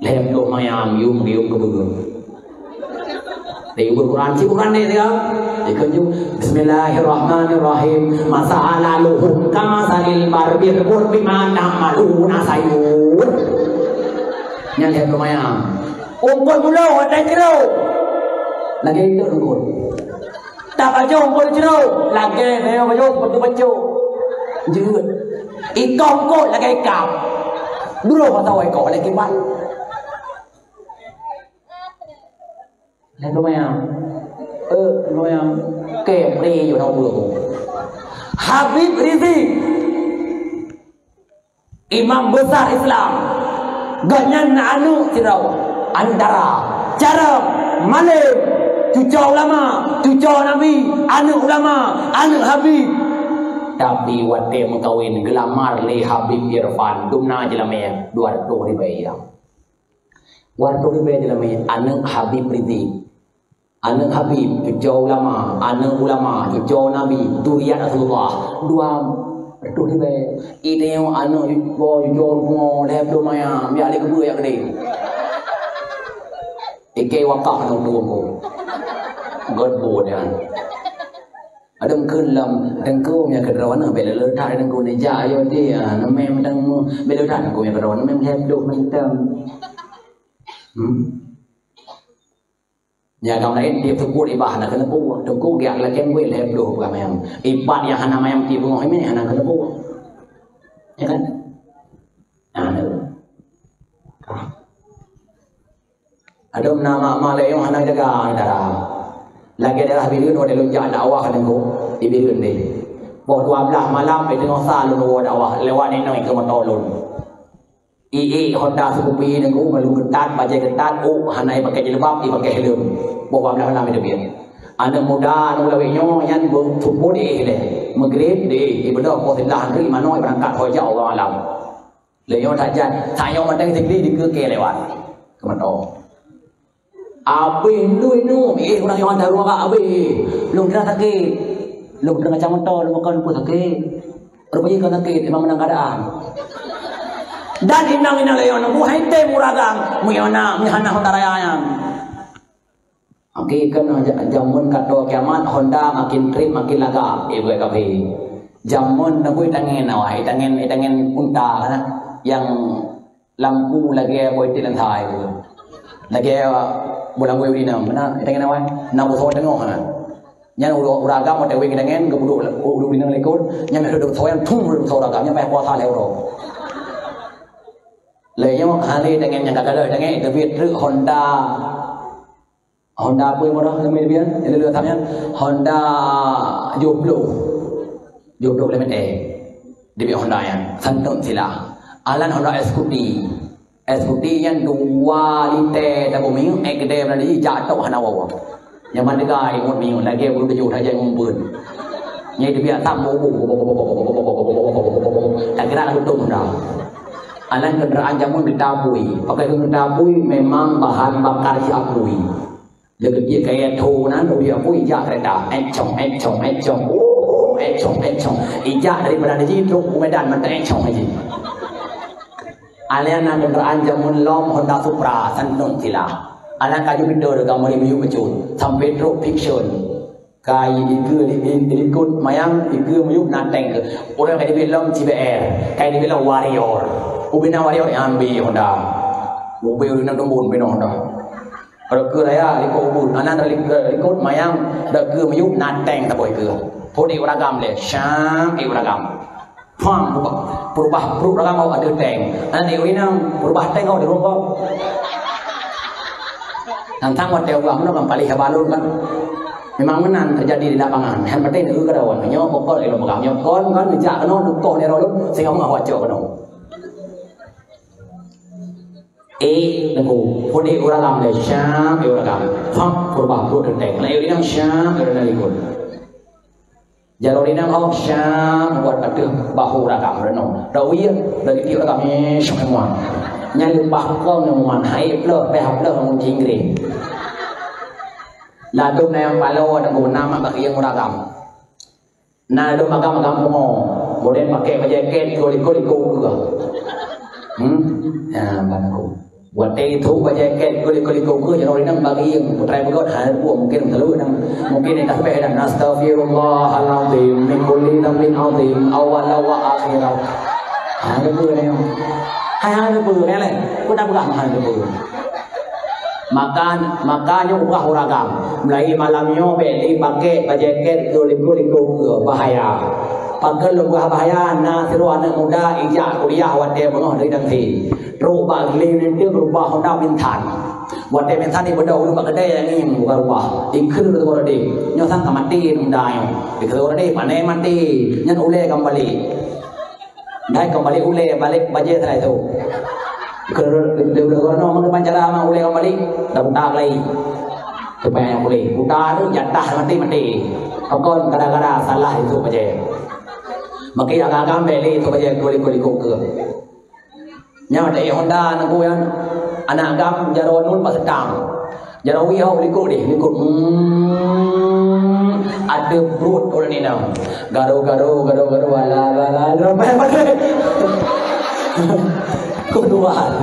Lhèe ploh mayam yum, yum keu beugeuh. Di Quran, cit Quran ni dia. Dikeunjung, "Bismillahirrahmanirrahim. Masalaluhum kamasalil barbil qurbi ma ta'maluna sayur." Nyan lhèe ploh mayam. Ungkot mulo watèe ciro. Lagèe itu ungkot. Tapajoh ungkot ciro, lagèe nyoe pajoh seperti pajoh. Jeuet. Ikah ungkot lagèe ikah. Duroh mata wai kok lagèe kiban. Lagèe lumayan. Eh, lumayan. Oke, beri you tahu dulu. Habib Rizik. Imam besar Islam. Gobnyan na aneuk sidroe, aneuk dara, carông, malém, cuco ulama, cuco nabi, aneuk ulama, aneuk habib. Tapi watèe meukawen geulamar lé Habib Irfan, dumna jeulamèe dua reutôh ribèe. Dua reutôh ribèe jeulamèe, aneuk Habib Rizik. Aneuk habib, cuco ulama, aneuk ulama, cuco nabi, zuriat Rasulullah. Dua reutôh ribèe. Idéh aneuk cuco, cuco rumoh, lhèe ploh mayam, jak lé keubeue jak keudéh. Ikei wakaf aneuk tueng ko. Göt buet nyan. Adeueng kheun lom, teungku nyang keudroe na bèk lé that teungku neujak ayo ti, ah, neumem teungku, bèk lé that teungku nyang keudroe, neumem lhèe ploh mantong. Hmm. Nyang agam laén tiep seupôt ibah hana keuneuk peue, teungku geujak lakèe buet lhèe ploh peugah mayam. Ipat nyang hana mayam tiep beungoh imè hana keuneuk peue. Ya kan? Nah, tu. Ka. Adoe na mak-mak lé nyoe hana jaga dara. Lagèe daerah Bireuen watèe lôn jak dakwah teungku, di Bireuen deh. Poh dua blah malam, pih teungoh sa lôn woe dakwah, lewat inong ikeue moto lôn. Ié Honda Scoopy nangku, malu keutat, bajèe keutat, ôk hana ipaké jilbab, ipaké helm. Boh bablah lam teubiet. Aneuk muda, aneuk lawét nyoe, nyan beusumpôt ié lé. Meugrib, di, ibeudoh poh siblaih nangku, manoe ibeurangkat ho jak, Allahu alam. Lé nyoe that jan, sayong mantong sikli dikeue kèe lewat. Keumeutô. Abéh lôn nyoe, eh, ureueng nyoe hantar ruang abéh. Lôn kira sakét. Lôn kira macam moto, lôn bukan pun sakét. Rupanya kan sakét, memang menang keadaan. Dan inong-inong lé nyoe, buhai tem uragang, meuyona, meuhana Honda raya nyan. Oke, kan ja-, jameun ka tô kiamat, Honda makin trip, makin lagak, eh, buat kafe. Jameun na bui tangen awai, tangen, tangen unta kan, yang lampu lagèe boh iték lam thai tu. Lagèe, uh, boh lampu di na, na, itangen awai, na beusoe teungoh na. Nyan ureueng, ureueng agam watèe wéng itangen, geupeuduek u-, u-, di na likot, nyan meuheuet beusoe nyan, thum, beusoe ureueng agam, nyan payah puasa lhèe uroe. Lé nyoe kali itangen nyang ka gadôh itangen, teubiet treuk Honda. Honda apa yang murah yang main dia? Yang dulu asapnya Honda Joplo. Joplo Limited. Dia Honda yang santok sila. Alan Honda Scooty. Scooty yang dua liter dah bumi, eh, gede mana dia jatuh hana wawa. Yang mana gaya ikut minyak lagi bulu tujuh saja ngumpul. Nyai dia biasa bobo. Tak kira untung dah. Alan kenderaan jameun geutapui. Pakai geutapui memang bahan bakar si apui. Leukeujeuet kayèe tho nan, ubi apui jak keureta. Encong, encong, encong. Oh, Écong, écong. Ijak daripada jih trok u Medan mantong écong jih. Alèh na kendaraan jameun lom Honda Supra, santôn sila. Anak kayu beutôi deungon meuri miyueb bacut, sampai trok fiction. Kai ikeue di, di, di likot mayang, ikeue miyueb na tank keuh. Ureueng kai dibiet lom C B R, kai dibiet lom Warrior. Ubena Warrior, ambi Honda. Ubé ureueng na teumbon bina Honda. Reukeue raya likot ubit, anan reukeue likot mayang, reukeue miyueb na tank saboh ikeue. Peuet uragam lé, syam ék uragam. Pam, peurubah, peurubah pruet uragam awak ada tank. Anan ék ureueng peurubah tank awak di rumpok. Tantang watèe ubah meunoe kan paléh haba lôn kan. Memang meunan teujadi di lapangan. Nyang penting neu keudroe nyoe pokok ilôn peugah. Nyoe kon kan jak keunoe neukoh nero lôn sehingga meuah awak cok keunoe. Eh, nunggu. Peuet uragam lé syam, eh, uragam. Hah, peureubah peuet teuntèe. Nah, eh, inong syam, eh, uragam likot. Jaroe inong hok syam, buat ateueh bahu uragam renung. Dak uyeuen, dak geuti uragam, eh, syam semua. Nyan leupah kong ngon hai pleuh, peh pleuh ngon jinggring. Ladôm na nyang paloe nunggu nama bak iyong uragam. Na lôn magam-magam pungo, model pakai bajèe kèt, likot-likot, likot ukeue. Hmm? Ya, ban aku. Watèe itu bajèe kèt, likot-likot, likot ukeue, jaroe inong bagi yang putrai beugöt, hana peue, mungkin telu nang, mungkin dah peh dah, "Astaghfirullahalazim min kulli dzambin azim, awwala wa akhira." Hana peue nyoe. Hana peue, nyoe lé. Ku dah peugah hana peue. Maka, maka nyoe ubah uragam. Mulai malam nyoe bèk lé pakai bajèe kèt keu likot-likot ukeue, bahaya. Pakon lôn peugah bahaya, na sidroe aneuk muda ijak kuliah watèe beungoh dari Dangse. Trok bak Glen Inti beurubah Honda Minthan. Watèe Minthan ibeudôh uleue bak keudè nyang ngieng buka rubah. Ikheun keu teungku Rodé. Nyoe sang ka maté aneuk muda nyoe. Ikheun teungku Rodé, pané maté. Nyan ulèe ka meubalek. Dai ka meubalek ulèe, balek bajèe seulai tu. Keu, keu, keu, keu, keu, keu, keu, keu, cara ma ulèe ka meubalek, dah buta lagi. Supaya nyang ulèe. Buta tu jatah maté-maté. Pakon gara-gara salah itu bajèe. Maka agam-agam bèk lé itu bajèe kulit-kulit keu. Nyan ada Honda aneuk nyan. Aneuk agam jaroe nyoe pas sedang. Jaroe wih hok likot deh, likot. Hmm, ada perut orang ni nam. Garu-garu, garu-garu, ala, ala, ala, ala, ala. Kedua.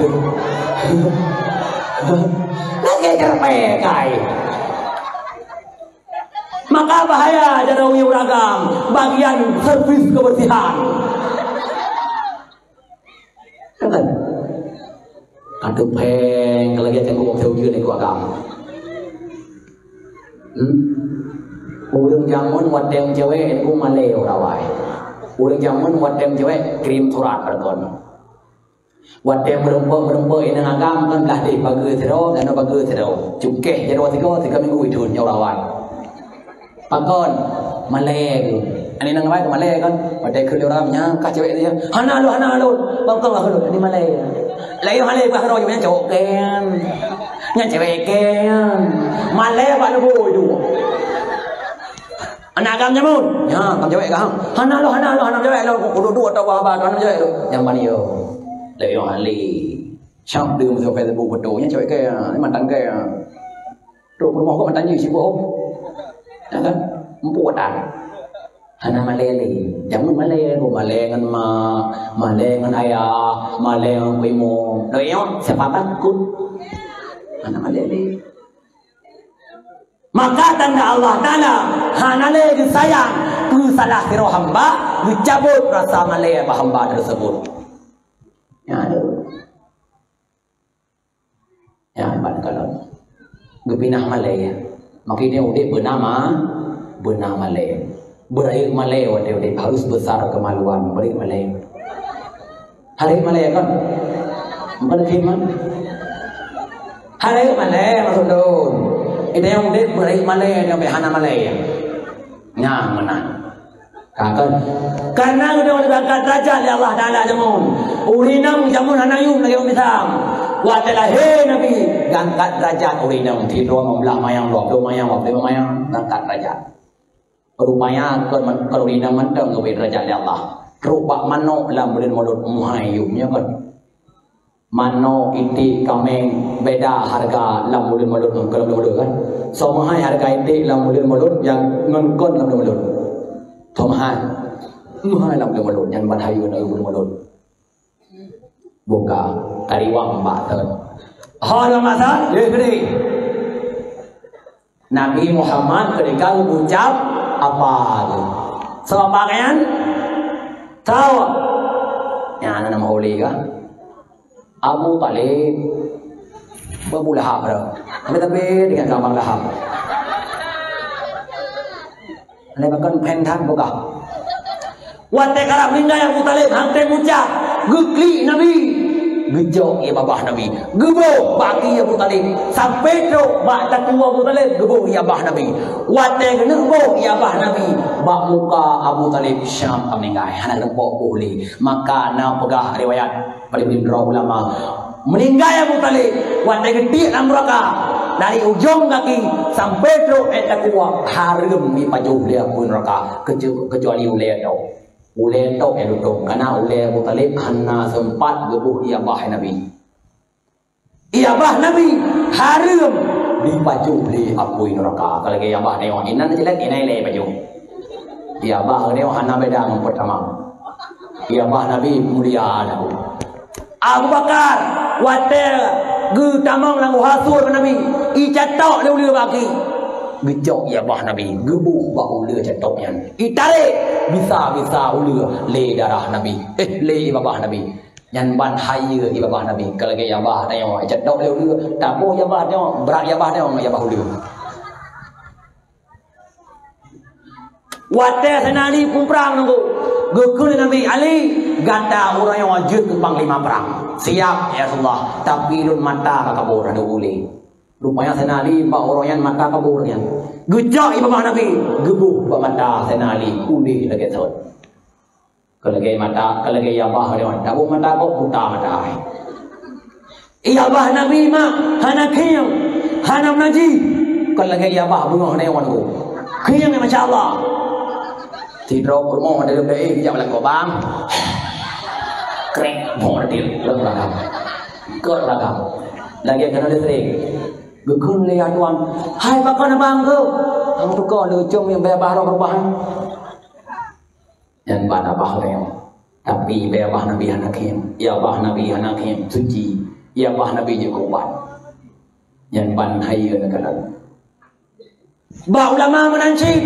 Lagi cerpe kai. Maka bahaya jaroe wih uragam bagian servis kebersihan. Kan? Aduh, pèng, kalau dia tengok waktu ujian ni kuat agam. Hmm? Ureueng jameun watèe cewek itu malèe urawai. Ureueng jameun watèe cewek kirim surat pada kon. Watèe meureumpok-meureumpok inong agam kan dah deh bageue sidroe, dan bageue sidroe. Cukeh jaroe tiga, tiga minggu itu nyoe urawai. Pakon? Malèe tu. Ani nang awai malèe kan? Watèe keu urang nyan ka cewek dia. Hana lôn, hana lôn. Pakon lah lôn. Ini malèe. Lain malèe bah kena nyan cowok kan. Nyan cewek kan. Malèe bak leubeh tu. Aneuk agam jameun. Nyan, kam cewek kan? Hana lôn, hana lôn, hana cewek lôn. Kudu dua atau bah bah hana cewek tu. Nyang mani yo. Lain malèe. Siap dia masuk Facebook betul. Nyan cewek kan. Ni mantan kan. Trok peurumoh kok meutanyoe sibuk. Ya kan? Empuk tan. Hana malèe lé. Jameun malèe, kok malèe ngon mak, malèe ngon ayah, malèe ngon imeum. Lôn nyoe siapa takut? Hana malèe lé. Maka tanda Allah Taala hana lé geusayang keu salah sidroe hamba, geucabot rasa malèe bak hamba tersebut. Ya, aduh. Ya, ban kalon. Geupinah malèe. Makanya udép beunama, beuna malèe. Beurayeuk malèe watèe udép harus besar kemaluan, beurayeuk malèe. Hana rayeuk malèe kan? Bukan khiman. Hana rayeuk malèe maksud lôn. Ida nyang udép beurayeuk malèe nyang hana malèe. Nyang meunan. Ka kan? Karena udah diangkat derajat oleh Allah Taala jameun. Ureueng inong jameun hana yum lagèe ureueng biasa. Watèe lahé Nabi, diangkat derajat ureueng inong. Sidroe ngon blah mayang, dua ploh mayang, dua ploh mayang, diangkat derajat. Rupanya kon man-, kon ureueng inong mantong geubri derajat lé Allah. Trok bak manok lam buleuen Mulud muhai yum, ya kan? Manok, iték, kaméng, beda hareuga lam buleuen Mulud ngon kon lam buleuen Mulud kan. Soe meuhai hareuga iték lam buleuen Mulud nyang ngon kon lam buleuen Mulud. Toh meuhai. Meuhai lam ulôn, nyan ban hayeue na ulôn. Buka, tariwang bak thon. Ho lôn masa, lheuh keudeh. Nabi Muhammad keudeh ka geucab apa tu? Soe apa nyan? Tau. Nyan na nama oleh ka? Abu Talib. Abu Lahab dah. Tapi, tapi dengan gampang Lahab. Lé bakon phen that buka. Watée karab meuninggai Abu Talib, han tém mucah, geuklik Nabi. Geujok ie babah Nabi. Geuboh bak kaki Abu Talib. Sampai trok bak takue Abu Talib, geuboh ie babah Nabi. Watée geuneuk boh ie babah Nabi, bak muka Abu Talib syam ka meuninggai. Hana leumpok boh lé. Maka na peugah riwayat Paling droe ulama. Meuninggai Abu Talib, watée geutiek lam neuraka, dari ujong gaki sampai trok ék takue, hareuem jipajoh lé apui neuraka, keucu-, keucuali ulée tok. Ulée tok nyang tutong, kana ulée Abu Talib hana seumpat geuboh ie babah Nabi. Ie babah Nabi hareuem jipajoh lé apui neuraka. Ka lagée ie babah nyoe, inan jelek, inan ilée pajoh. Ie babah nyoe hana beda ngon peutamong. Ie babah Nabi mulia dah. Abu Bakar, watée geutamong lam guha Sur Nabi, icatok lé uleue bak gaki. Geucok ie babah Nabi, geuboh bak uleue catok nyan. Itarek bisa-bisa uleue lé darah Nabi. Eh, lé ie babah Nabi. Nyan ban hayeue ie babah Nabi. Ka lagée ie babah tanyoe, icatok lé uleue, taboh ie babah tanyoe, brat ie babah tanyoe ngon ie babah uleue. Watée Saidina Ali peue prang nunggu, geukheun lé Nabi, "Ali, gata uroe nyoe jeuet keu panglima prang." "Siap, ya Rasulullah, tapi lôn mata ka kabur, adoe ulée." Rupanya Saidina Ali bak uroe nyan mata kabur nyan. Geucok ie babah Nabi, geuboh bak mata Saidina Ali, ulée lagée thon. Ka lagée mata, ka lagée ie babah nyoe, taboh mata kok buta mata ai. Ie babah Nabi mak hana khieng, hana meunaji. Ka lagée ie babah beungoh nyoe nyoe. Khieng, masya Allah. Sidroe peurumoh dari dae jak bak lakoe bang. Krek, boh detil, leueng lagam. Keu lagam. Lagée keunoe listrik. Geukheun lé tuan, "Hai pakon abang keu?" "Hang teuka leucong nyang babah roh perubahan." Nyan ban babah lé. Tapi ie babah Nabi hana khieng. Ie babah Nabi hana khieng, suci. Ie babah Nabi jeuet keu ubat. Nyan ban hayeue neukalon. Bak ulama meunan cit,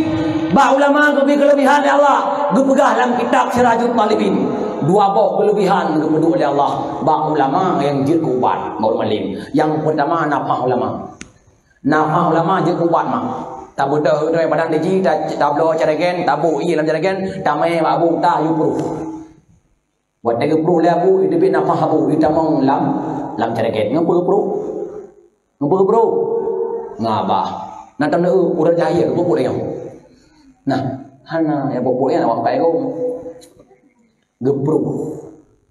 bak ulama geubri keuleubihan lé Allah, geupeugah lam kitab Sirajut Thalibin. Dua boh keuleubihan geupeuduek lé Allah bak ulama nyang jeuet keu ubat, baru malém. Nyang peutama nafah ulama. Nafah ulama jeuet keu ubat mak. Tabeudôh droe badan diji, ta-, tabloe caragen, taboh ie lam caragen, tamé bak abu, tayue pruh. Watée geupruh lé abu, iteubiet nafah abu, itamong lam, lam caragen. Ngon peue geupruh? Ngon peue geupruh? Ngon babah. Nah, tam ureuëng jahé geupeubuet lé nyoe. Nah, hana nyang peubuet nyan awak pai gom. Geupruh.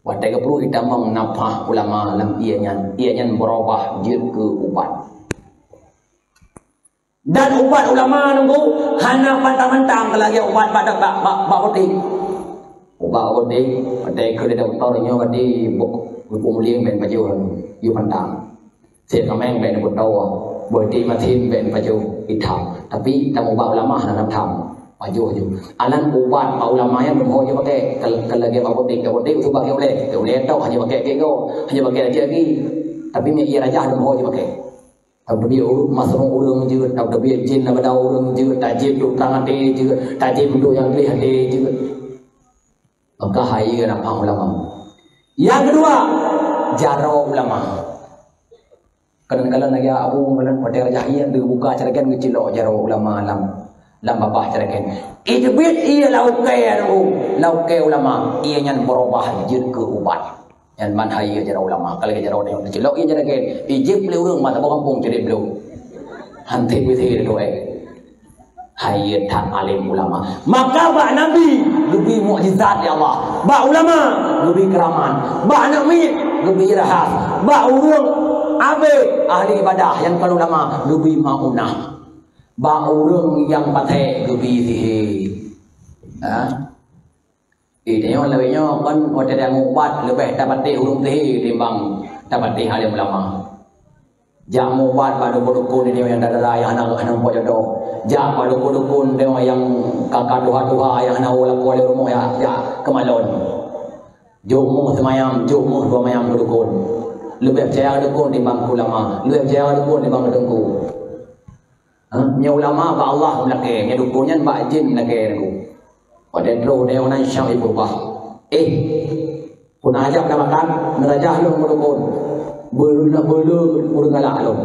Watée geupruh itamong nafah ulama lam ie nyan. Ie nyan beurubah jeuet keu ubat. Dan ubat ulama nunggu hana pantang-pantang lagée ubat bak, bak, bak, bak putéh. Ubat putéh, putéh keu lé dokto nyoe berarti buk, buk mulieng ben pajoh, yue pantang. Sép kaméng ben kuto, berarti masin ben pajoh itam. Tapi tam ubat ulama hana tam, pajoh ju. Alan ubat bak ulama nyan lom ho jeuet pakai, keu, keu lagée bak putéh, bak putéh usubah keu ulée, keu ulée tok hana pakai keu go, hana pakai lagi lagi. Tapi mi ie rajah lom ho jeuet pakai. Tapeuteubiet ureuëng masroe ureuëng jeuet, tapeuteubiet jén lam badan ureuëng jeuet, tajieb duek trang até jeuet, tajieb duek nyang gleh até jeuet. Maka hayeue nafah ulama. Nyang keudua, jaroe ulama. Kadang-kadang lagée abu, kadang watée rajah ie, geubuka caragen geucilok jaroe ulama lam, lam babah caragen. Iteubiet ie lam ukée nunggu, lam ukée ulama, ie nyan beurubah jeuet keu ubat. Nyan ban hayeue jaroe ulama. Ka lagée jaroe nyoe teucilok ie jaroe gen. Ijieb lé ureuëng mata boh gampông cedek bloe. Hanté pih sihé doe. Hayeue that alim ulama. Maka bak nabi geubri mukjizat lé Allah. Bak ulama geubri keuramat. Bak aneuk miet geubri irhas. Bak ureuëng abée ahli ibadah nyang kon ulama geubri maunah. Bak ureuëng nyang patéh geubri sihé. Ha? Eh, tanyoe lawét nyoe kon watée tanyoe ubat leubeh tapatéh ureuëng sihé timbang tapatéh alim ulama. Jak mubat bak dukon-dukon nyoe nyang dara-dara nyang hana, hana muphom jodoh. Jak bak dukon-dukon nyoe nyang ka, ka tuha-tuha nyang hana woe lakoe lé rumoh, jak, jak keumalon. Jok muh seumayang, jok muh dua mayang keu dukon. Leubeh peucaya keu dukon timbang keu ulama, leubeh peucaya keu dukon timbang keu teungku. Ha? Nyoe ulama bak Allah meulakée, nyoe dukon nyan bak jén meulakée teungku. Watée troh deh meunan syam ipeubah. Eh, peue na ajak na makan, neurajah lôn meudukon. Beuleuh na beuleuh ureuëng galak lôn.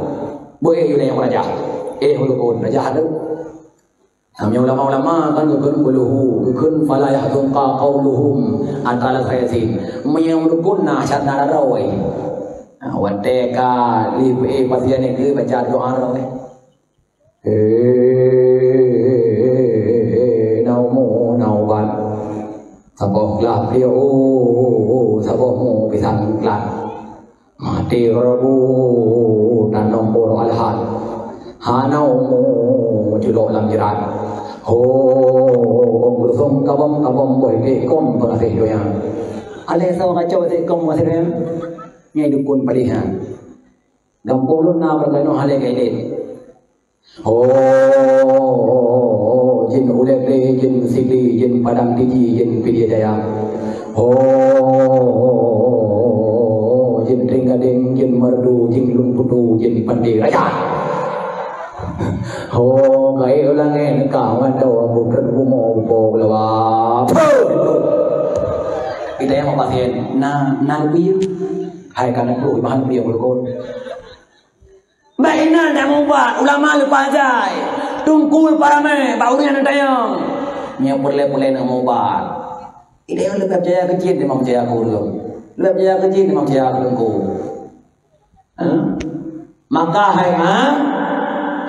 Beu eh yue nyang rajah. Eh, meudukon, rajah lôn. Namian ulama-ulama kan geukheun qul hu, geukheun fala yahzunka qauluhum, antara laén Yasin. Meunyoe meudukon na syarat na rara wai. Ha, watée ka lipeu eh pasian nyan geubaca doa rara wai. Eh, na umu, na ubat. Saboh glah piôh, saboh mu pisang glah. Maté rabu, tanom poro alhat. Hana umu, culok lam jrat. Ho, gusong kabom-kabom boh ikom peungaséh donya. Alé sama kacau ikom peungaséh donya. Nyai dukon palihan. Gampông lôn na beureukat nyoe halai keu ilét. Ho, jén Ulée Ble, jén Sigli, jén Padang Tiji, jén Pidie Jaya. Ho, jén Trienggadeng, jén Meureudu, jén Lôn Putu, jén Pande Raja. Ho, kayée u langét ka mantong bukon bumoe bupo geulawa. Puh! Kita nyang pasien na, na leubeh. Hai ka na puluh, ibahan leubeh ulukon. Bak inan nyang mubat, ulama leupah jai, teungku leupah ramé, bak ureuëng nyang tanyong. Nyoe peureulée-peureulée nyang mubat. Idéh leubeh peucaya keu jén timbang peucaya keu ureuëng. Leubeh peucaya keu jén timbang peucaya keu teungku. Ha? Maka hai ma,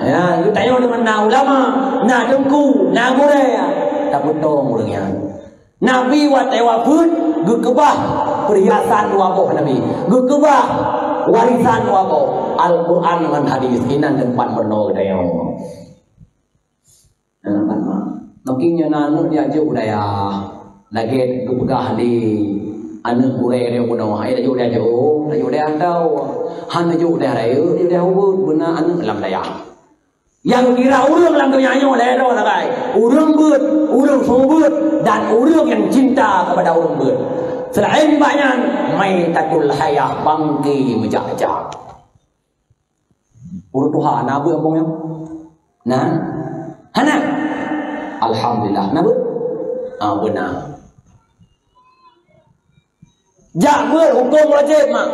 ya, geutanyong deungon na ulama, na teungku, na gurée, tapeutong ureuëng nyan. Nabi watée wafeuet geukeubah peurhiasan dua boh Nabi, geukeubah warisan dua boh, Al-Quran ngon hadis, inan teumpat meurunoe geutanyoe. Teumpat ma. Mungkin nyoe na aneuëk jak jok u dayah, lagée geupeugah di aneuëk gurée nyoe bunoe, hai laju dayah jok, laju dayah tau, hana jok dayah rayeuk, jok dayah ubit, beuna aneuëk lam dayah. Nyang kira ureuëng lam donya nyoe lhée droe sagai, ureuëng beuet, ureuëng seumeubeuet, dan ureuëng nyang cinta kepada ureuëng beuet. Seulaén bak nyan, maitatul hayah, bangke meujak-jak. Ureuëng tuha na beuet gampông nyoe? Na? Hana? Alhamdulillah, na beuet? Ah, beuna. Jak beuet hukôm wajéb mak.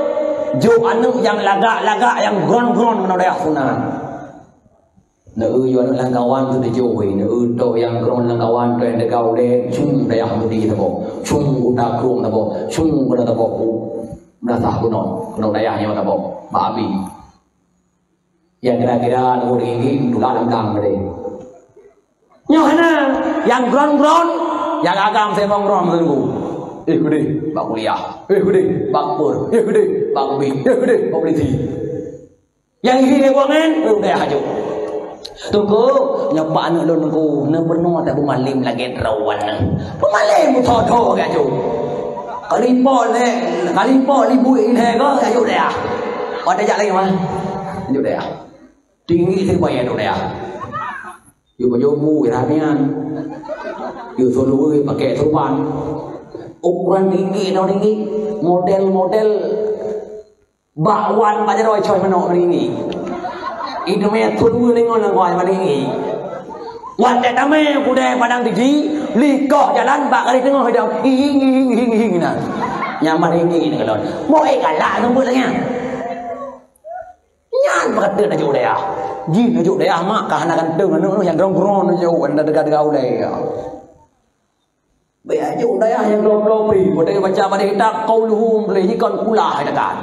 Jok aneuëk nyang lagak-lagak, nyang gron-gron keunoe dayah sunat. Neu-eu yue aneuëk lam kawan tu teujoh wai, neu-eu toh nyang gron lam kawan tu nyang teuga ulée, cung dayah Mudi saboh, cung Kuta Krueng saboh, cung keunoe saboh, u Meunasah keunoe, keunoe dayah nyoe saboh, bak Abi. Nyang kira-kira neu-eu ringgit, tulak lam dang tadi. Nyoe hana, nyang gron-gron, nyang agam seumeung gron meununggu. Eh, keudeh, bak kuliah. Eh, keudeh, bak pur. Eh, keudeh, bak ubi. Eh, keudeh, bak polisi. Nyang isi lé buah ngen, eh, udah aju. Teungku, nyoe pak aneuk lôn Teungku, na peurunoe that beumalem lagée droe nyan. Beumalem tho-tho geuh aju. Kali po lé, kali po libui ilhée geuh aju dayah. Watée jak lagi mah. Aju dayah. Tinggi siribaya tu dayah. Yuk baju bu iramian. Yuk suluwi pakai turban. Ukuran tinggi tau tinggi. Model-model bakwan bak jaroe coy manok meuninggi. Itu meh thon dua lengon lam kuah meuninggi. Watée tamé kudai padang tiji, likoh jalan bak garéh teungoh idong. Ihing, ihing, ihing, ihing na. Nyan meuninggi ni kalon. Moe galak seumeubeuet lagée nyan. Nyan peukateut laju dayah. Jih laju dayah mak ka hana ganteng aneuk nyang grong-grong laju anda dega-dega ulée. Bèk aju dayah nyang bloe-bloe pri, watèe baca bak kitab qauluhu pri, jikon kulah dekat.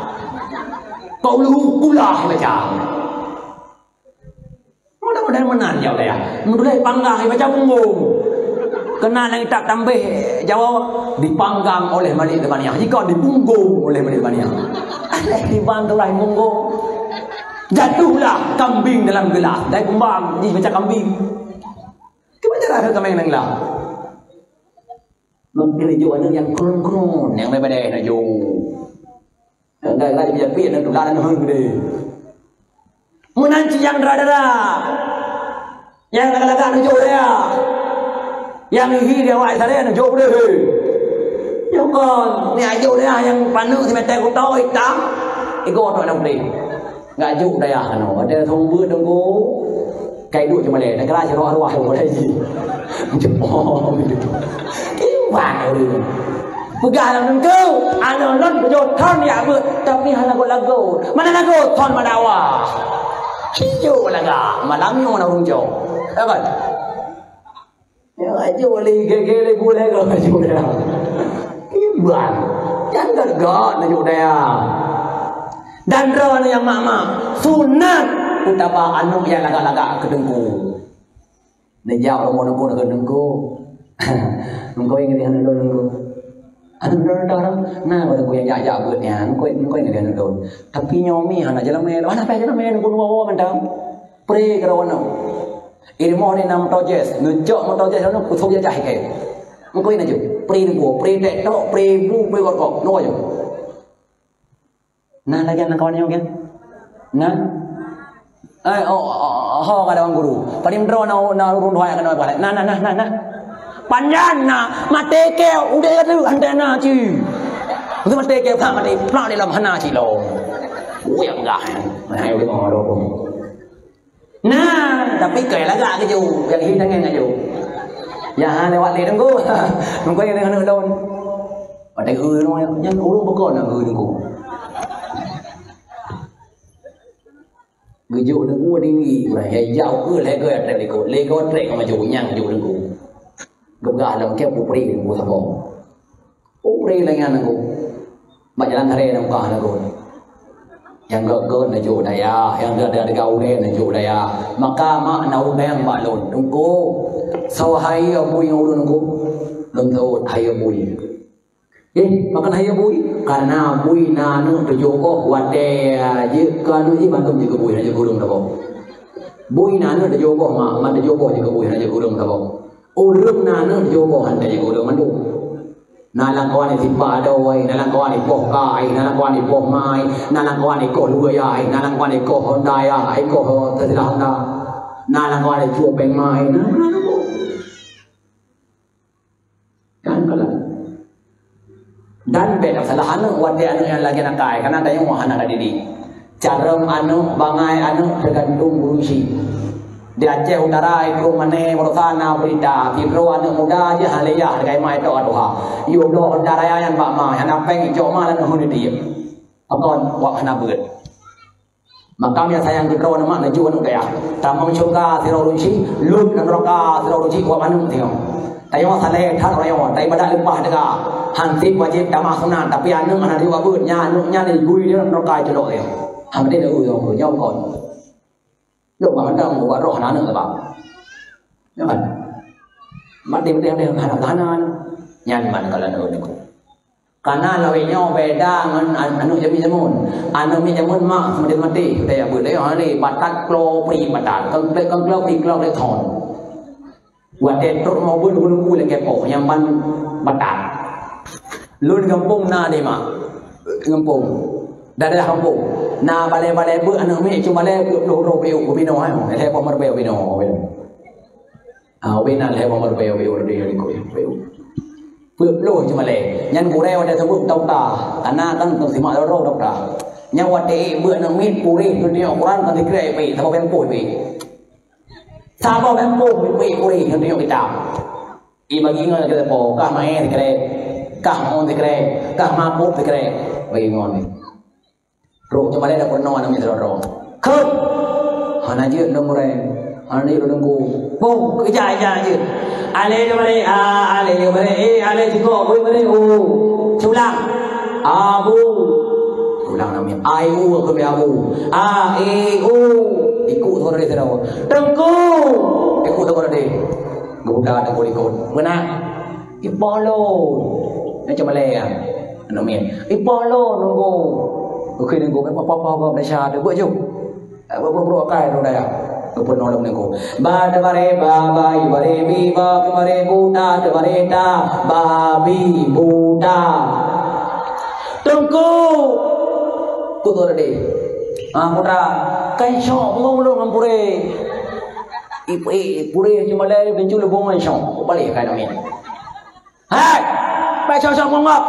Qauluhu kulah baca. Mudah-mudahan meunan ya dayah. Meudulai panggang baca punggong. Kena nang kitab tambah Jawa dipanggang oleh Malik Zabaniyah. Jikon dipunggong oleh Malik Zabaniyah. Alah, dibang tulai punggong. Jatuhlah kambing dalam gelas. Dai kumbang, jih baca kambing. Keubeutôi lah kami nang lah. Mungkin aju aneuk nyang kron-kron, nyang badai-badai aju. Enggak, enggak, dia pih aneuk tulah aneuk hang gede. Meunan cit nyang dara-dara. Nyang lagak-lagak neujok dayah. Nyang hi di awak Israel neujok dayah. Nyoe kon, ni ajok dayah nyang paneuk simeter kuto itam. Igoe tok nyang putih. Nggak juk dayah keunoe. Ada sumber tunggu. Kai duek cuma lé. Negara si roh arwah tu. Ada ji. Jepong. Iwan. Peugah lam teungku, aneuk lôn tujoh thon jak beuet, tapi hana lagot-lagot. Mana lagot thon meudakwah? Hijo lagak, malam nyoe na ureueng jok. Ya kan? Ya, ajo lé gege lé gulai kau ajo dah. Iban. Jangan got-got na juk daya. Dan droe nyang mak-mak, sunat utaba aneuk nyang lagak-lagak keu teungku. Neujak rumoh teungku, neukheun teungku. Teungku ingat di aneuk lôn teungku. Aneuk lôn dah, na bak teungku nyang jak-jak beuet nyan, teungku, teungku ingat di aneuk lôn. Tapi nyoe mi hana jalan mé, hana payah jalan mé teungku dua mantong. Pre keu droe nyoe. Ilmu ni na moto jes, neucok moto jes nyoe kusok jajah ikei. Teungku ingat ju, pre teungku, pre tek tok, pre bu, pre kok-kok. Nunggu ju. Nah, lagi anak kawan nyoe kan? Nah. Eh, oh, oh, oh, ho kada wan guru. Paling droe na, na ureueng dua nyang kena pahala. Nah, nah, nah, nah, nah. Panjang nah, mati ke udah tu hante na ci. Untuk mati ke tak mati, pula dalam hana ci lo. Uyang gah. Nah, udah mau ada pun. Nah, tapi kai lagak keu ju, nyang hi tangan keu ju. Ya, ha, lewat lé teungku. Teungku nyang tengah neuk lôn. Padahai ureueng nyan ureueng bukon nak ureueng teungku. Geujok teungku tinggi, ureueng ya jauh ke lego trek liko. Lego trek ka maju nyang ju teungku. Geugah lam ke pupri teungku saboh. Pupri lengan aku. Bak jalan hari nang kah lagu. Nyang gok-gok neujok dayah, nyang dada-dada ureueng neujok dayah. Maka mak na ureueng bak lôn, teungku. Soe hai bui ngon ulôn teungku? Lôn teuôt hai bui. Eh, makan hai bui? Karena bui na aneuk tujoh boh watèe jeuet keu aneuk jih bandum jeuet keu bui, hana jeuet keu ureueng saboh. Bui na aneuk tujoh boh mak, mak tujoh boh jeuet keu bui, hana jeuet keu ureueng saboh. Ureueng na aneuk tujoh boh hana jeuet keu ureueng mandum. Na lam kawan sipa adoe, na lam kawan ipoh kai, na lam kawan ipoh mai, na lam kawan ikoh luya, na lam kawan ikoh Honda ya, ikoh terserah Honda. Na lam kawan icue peng mai, na, na, na, na. Kan kalau. Dan beda salah aneuk watèe aneuk nyang lagi nakai, karena tanyoe hana tadidik. Carông aneuk, bangai aneuk teugantung guru cit. Di Aceh Utara, Ibu Mane, Barosa na berita, sidroe aneuk muda jih hana lé yah, teuka imat tok tuha. Yue bloe Honda raya nyan bak ma, hana péng icok ma lam nahun di tiep. Pakon, wak hana beuet. Maka meunyo sayang keu droe nyan mak neujok aneuk gaya. Tamong syeuruga sidroe ureueng cit, lôn lam neuraka sidroe ureueng cit, wak aneuk tanyoe. Tanyoe saleh that uroe nyoe, taibadat leupah teuka. Hansip wajéb tamah sunat, tapi aneuk hana jeuet beuet, nyan aneuk nyan digui di neuraka culok tanyoe. Hana deh, nyoe kon. Lôn bak mantong buet roh aneuk teuba. Nyoe kan? Mat deh, deh, deh, hana, hana. Nyan man kalau aneuk nyoe. Karena lawét nyoe beda ngon an-, aneuk jamén jameun. Aneuk jamén jameun mak seumaté-maté, teuka beuet lé, hana lé, batat klo pri batat, keuklek keuklek pri klo lé thon. Watèe trok mau beuet gulu-gulu lé kepoh nyang ban batat. Lôn gampông na deh mak. Gampông. Daerah gampông. Na balè-balè beuet aneuk miet cuma lé peuet ploh droe beu binoe, eh. Lhèe boh meureubai binoe. Ah, ubé na lhèe boh meureubai ubé urdeh likot. Peuet ploh cuma lé. Nyan gurèe watèe teubeuet tau ta. Karena kan teusimak loro tau ta. Nyan watèe beuet aneuk miet puréh keu tanyoe Quran kan sikrek pih, saboh beuet pih. Saboh beuet pih puréh keu tanyoe kitab. I bagi ngon kita po, kah maé sikrek, kah on sikrek, kah mabuk sikrek. Bagi ngon ni. Trok cuma lé dak peunoh aneuk miet sidroe-droe. Kheueh! Hana jeuet lôn gurèe. Hana jeuet lôn teungku. Boh, ija-ija jeuet. Alé jeuet balek, a, alé jeuet balek, e, alé jeuet kok, bui balek, u. Culang. Abu. Culang aneuk miet. A, i, u, aku bri abu. A, i, u. Ikut suara dia sedang. Teungku. Ikut suara dia. Geuda teungku ikut. Beuna. Ipoh lôn. Nyan cuma lé ya. Aneuk miet. Ipoh lôn nunggu. Oke nunggu. Apa-apa kau Malaysia tu buat jom. Apa-apa bro akai tu dah ya. Kau pun nolong nunggu. Ba da ba re ba ba i ba re bi ba ke ba re bu ta ke ba re ta ba bi bu ta. Teungku. Ku tu tadi. Ah, putra, kan syok bungong lôn ngon purée. Ip-, eh, purée cuma lé pincu lubong kan syok. Balik kai namiet. Hai! Pai syok-syok bungong.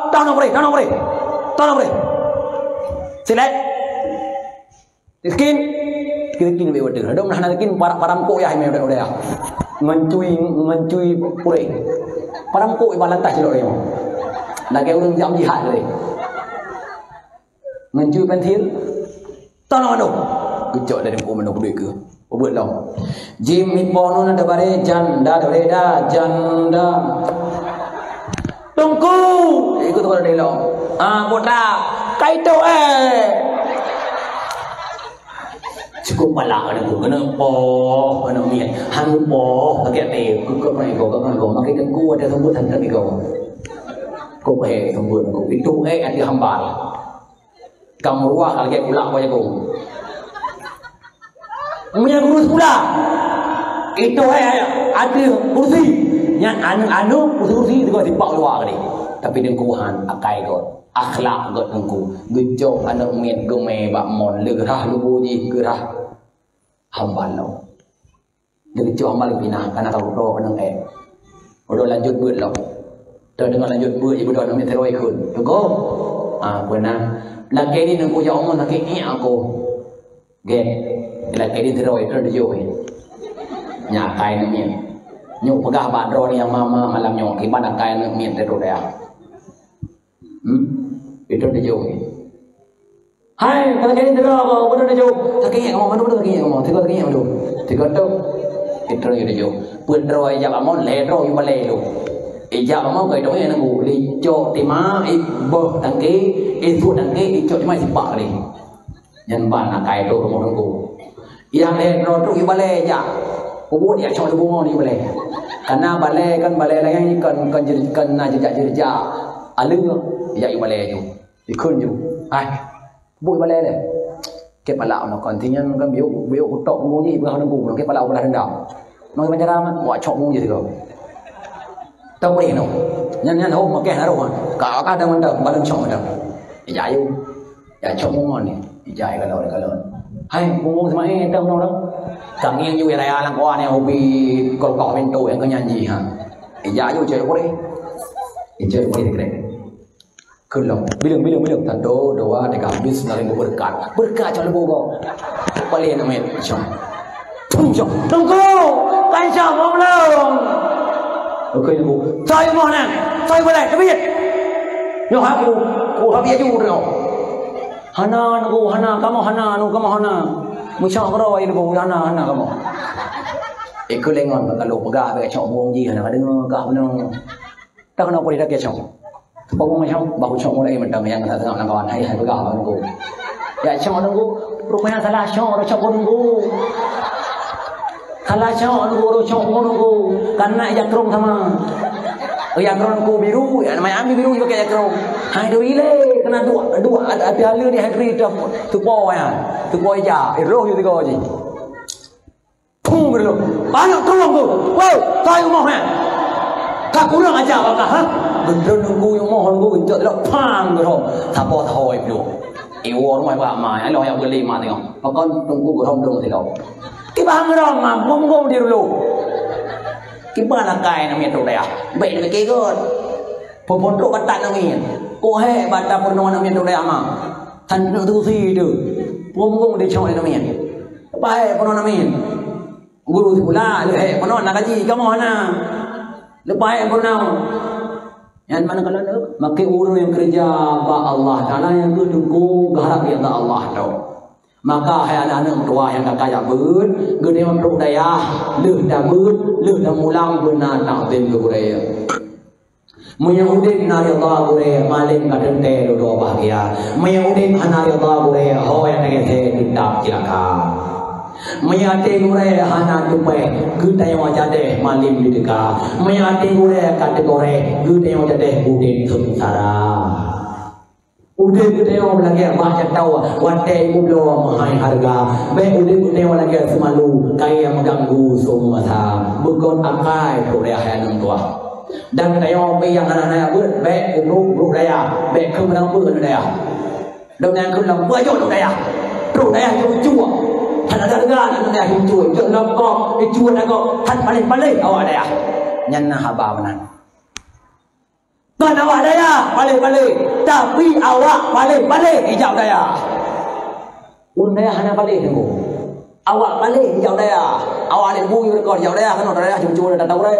Tang nang purée, tang nang purée. Tang nang purée. Silet. Miskin. Miskin lebih betul. Ada meunan miskin para, para mkuk ya, ini udah, udah ya. Ngencui, ngencui purée. Para mkuk ibarat lantas cilok ya. Lagi ureueng jam jihad tadi. Ngencui pensil. Tolong aduh. Geucok dari buku mana duit ke? Buat lom. Jim ipo nun ada bare janda, ada bare da, janda. Tungku. Ikut tukar dari lom. Ah, botak. Kai tu eh. Cukup pala ada ku kena poh, kena miet. Hang poh, lagi ada. Ku, ku, ku, ku, ku, ku, makin ku ada sambut hantar di kau. Kau eh, sambut ku. Itu eh, ada hambal. Kamu ruah lagi pula kau jago. Punya guru sekolah. Itu eh ada kursi. Yang anu-anu kursi-kursi itu kau tipak luar tadi. Tapi dengkuhan akai kau. Akhlak kau dengku. Gejok anak miet gemai bak mon leurah lubu jih geurah hamba lo. Dia keucok amal pinah, karena ka uroe nang eh. Udah lanjut buat lah. Dah dengar lanjut buat, ibu dah nang terus ikut. Teguh. Ah, pernah. Laki ni nang kujak umur sakit ni aku. Gen. Laki ni terus ikut dia jauh. Nyakai ni. Nyuk peugah bak drone yang mama malam nyok. Iban akai ni terus dah. Hmm? Itu dia jauh. Hai, kalau jadi teuka apa, apa dah jauh. Sakit kamu, mana dah sakit kamu? Teuka sakit kamu. Teuka tu. Itu dia jauh. Pun terus ijak kamu, le terus ibalai tu. Ijak kamu ke itu yang nunggu. Licok tima, ibah tangki, itu tangki, icok tima sipak ni. Nyan ban akai tu rumah nunggu. Yang le terus tu ibalai ijak. Kubur dia cok di bunga ni balai. Karena balai kan balai lain kan kan jer- kan na jejak-jejak. Aleu ijak ibalai tu. Ikun ju. Hai. Bui balai deh. Ke pala ono kontinyan kan biuk biuk utok bunyi belah nunggu. Ke pala belah dendam. Nang penjara mah, wak cok bunyi tu. Tahu boleh no. Nyan nyan ho makai haroh. Ka ka ada mantap, badan cok mantap. Ijak ayu. Ya cok bungon ni. Ijak kalau kalau. Hai, bungon sama eh dah no dah. Kami yang juga raya lang kuan yang hobi kol kok pintu yang kenyanyi ha. Ijak ayu cek boleh. Ijak boleh keren. Keulong. Bileng, bileng, bileng. Satu, dua, tiga. Bismillah, berkat. Berkat cok lebu kau. Paling nak main. Cok. Pum, cok. Tunggu. Kan cok, mau belum? Okey, tunggu. Saya mau nak. Saya boleh. Tapi. Nyoh aku. Oh, habis aju tengok. Hana nunggu, hana. Kamu hana, nunggu kamu hana. Mucak kero ayo lebu. Hana, hana kamu. Ikut lengon. Kalau pegang, pegang cok bong ji. Hana dengar kah benar. Tak kena boleh dah kecok. Pokok macam baru cok mulai mentang yang nak tengah kawan hai hai pegang nunggu. Ya cok nunggu, rupanya salah cok, cok nunggu. Salah cok nunggu, cok nunggu. Karena ya kerong sama. Ya kerong ku biru, ya main ambil biru juga ya kerong. Hai doi le, kena dua dua ada ada le di hari tu tupo ya. Tupo ija, eh roh yu tiga ji. Pung dulu. Banyak tolong tu. Woi, tai rumoh eh. Ka kurang aja baka ha. Gendon nunggu rumoh nunggu gencok dulu pang gerom. Sapa tahu ai dulu. Iwo rumah bak ma, ai lo yak beli ma tengok. Pakon tunggu gerom dong silo. Tiba gerom ma, munggu di dulu. Kiban akai namiet tu dayah. Baik ni ke got. Pondok batat namiet. Ko he batat pondok namiet tu dayah ma. Tan tu si tu. Punggu di chong namiet. Baik pondok namiet. Guru sikula, leuhek peunoh na gaji, kamoe hana. Leupah peunoh. Nyan mana kalau tu? Makai ureueng nyang keureuja bak Allah Taala nyang keu teungku geuharap ridha Allah tu. Maka hai aneuk-aneuk meutuwah nyang ka kaya beuet, geutanyoe trok dayah, lheueh tabeuet, lheueh tamulang beuna takzim keu gurée. Meunyoe udeb na ridha gurée, malem ka teuntée dudoe bahgia. Meunyoe udeb hana ridha gurée, ho nyang teuntée teutap cilaka. Meunyoe até gurée hana teupéh, geutanyoe jadeh malem jiteuka. Meunyoe até gurée ka teugoréh, geutanyoe jadeh udeb seungsara. Udeb geutanyoe lagée bak jatoe, watée jibloe meuhai hareuga. Bék udeb geutanyoe lagée seumalu, kayée meuganggu su masa. Beukot akai trok dayah hai aneuk tuha. Dan tanyoe pih nyang hana-hana beuet, bék ubruek-ubruek dayah, bék keumeurang beuet dayah. Lôn nyang keu lôn beuet jok dayah. Dayah jeuet cuek. Hana hareuga aneuk dayah jeuet cuek. Jeuet lom gob, jeuet cuek lom gob. Hana paléh-paléh awak dayah. Nyan na haba meunan. Kon awak dayah paléh-paléh, tapi awak paléh-paléh ijak dayah. Ureueng dayah hana paléh teungku. Awak paléh ijak dayah. Awak lé bu yue rekor ijak dayah, keunoe dayah jeuet cuek lam tata urai.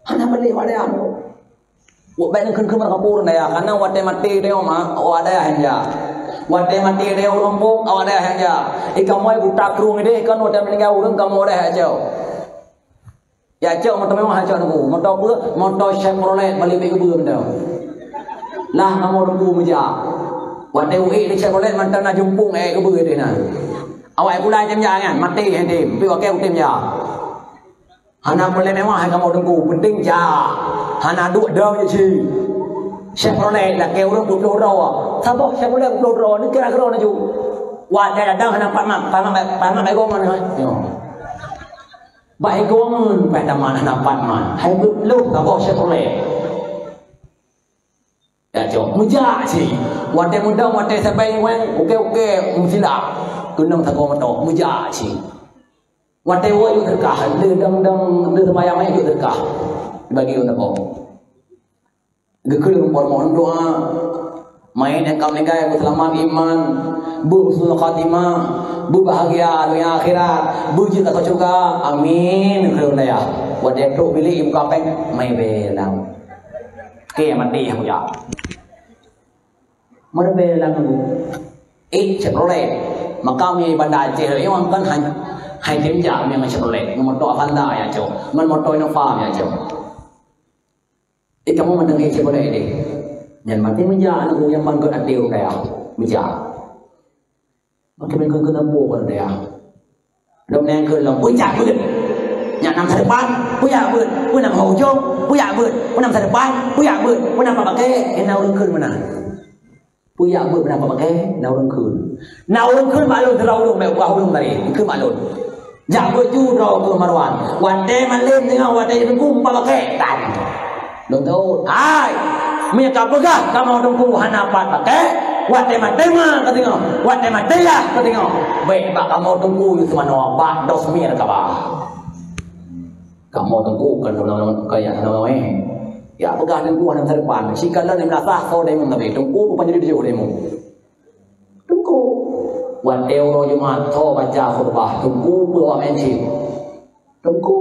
Hana paléh awak dayah teungku. Wak bèk neukheun-kheun meureuka ureueng dayah, karena watèe maté tanyoe ma, awak dayah nyang jak. Watèe maté tanyoe ureueng gampông, awak dayah nyang jak. Ih, kamoe buta krueng idéh, kan watèe meuninggai ureueng kamoe dayah jak cok. Jak cok moto mewah jak teungku. Moto peue? Moto Chevrolet, bali bèk keubeue mantong. Lah kamoe teungku meujak. Watèe u ék di Chevrolet mantong na jumpung ék keubeue idéh na. Awak pula nyang jak nyan, maté nyang tem, pi wakèe u tem jak. Hana peureulèe mewah hai kamoe teungku, penting jak. Hana duek dong cit. Chevrolet lakèe ureueng peuet ploh droe. Saboh Chevrolet peuet ploh droe, neukira keudroe laju. Watèe datang hana pat mat, pat mat, pat mat bak igoe ngon hai. Nyoe. Bak igoe ngon pat mat hana pat mat. Hai peuet ploh saboh Chevrolet. Ya, cok. Meujak cit. Watèe meudong, watèe sabai weng, oke, oke, meusilap. Keunong sagoe moto, meujak cit. Watèe woe yue teuka, lheuh dong-dong, lheuh seumayang, yue teuka. Bagi ureueng sagoe. Geukheun por mohon doa. Main nyang ka meuninggai beuseulamat iman, beuhusnul khatimah, beubahgia donya akhirat, beujeuet ateueh syeuruga. Amin. Kheun dayah. Watèe trok bilék ibuka péng, mai beulang. Oke, mati aku ya. Meureumpéh lam nunggu. Eh, Chevrolet. Maka mi Banda Aceh lagi orang kan hai, hai tem jak mi ngon Chevrolet. Ngon moto Avanza ya, cok. Ngon moto Innova ya, cok. Eh, kamu mantong eh Chevrolet deh. Nyan mati meujak nunggu nyang ban kot até kaya. Meujak. Maka meukeun keu nampu keu dayah. Lom nyan keu lom, peujak beuet. Nyan nam sadepan, peujak beuet. Peue nam ho ujong, peujak beuet. Peue nam sadepan, peujak beuet. Peue nam pakai, eh, na ureueng kheun meunan. Peujak beuet peue nam pakai, na ureueng kheun. Na ureueng kheun bak lôn, sidroe ureueng bèk ubah ureueng tadi. Kheun bak lôn. Jak beuet ju droe keu Marwan. Watèe malém teungoh, watèe teungku, pat pakai, tan. Lôn teuôt, hai! Meunyoe ka peugah kamoe teungku hana pat pakai, watèe maté ma ka teungoh, watèe maté yah ka teungoh. Bèk bak kamoe teungku yue seumanoe, bak dos mir kaba. Kamoe teungku kan kaya kaya eh. Ya peugah teungku hana masa depan. Sikalon lima belas soe demo tapi teungku bukan jadi tujuh demo. Teungku. Watèe uroe Jumat soe baca khutbah, teungku peue awak main cit. Teungku.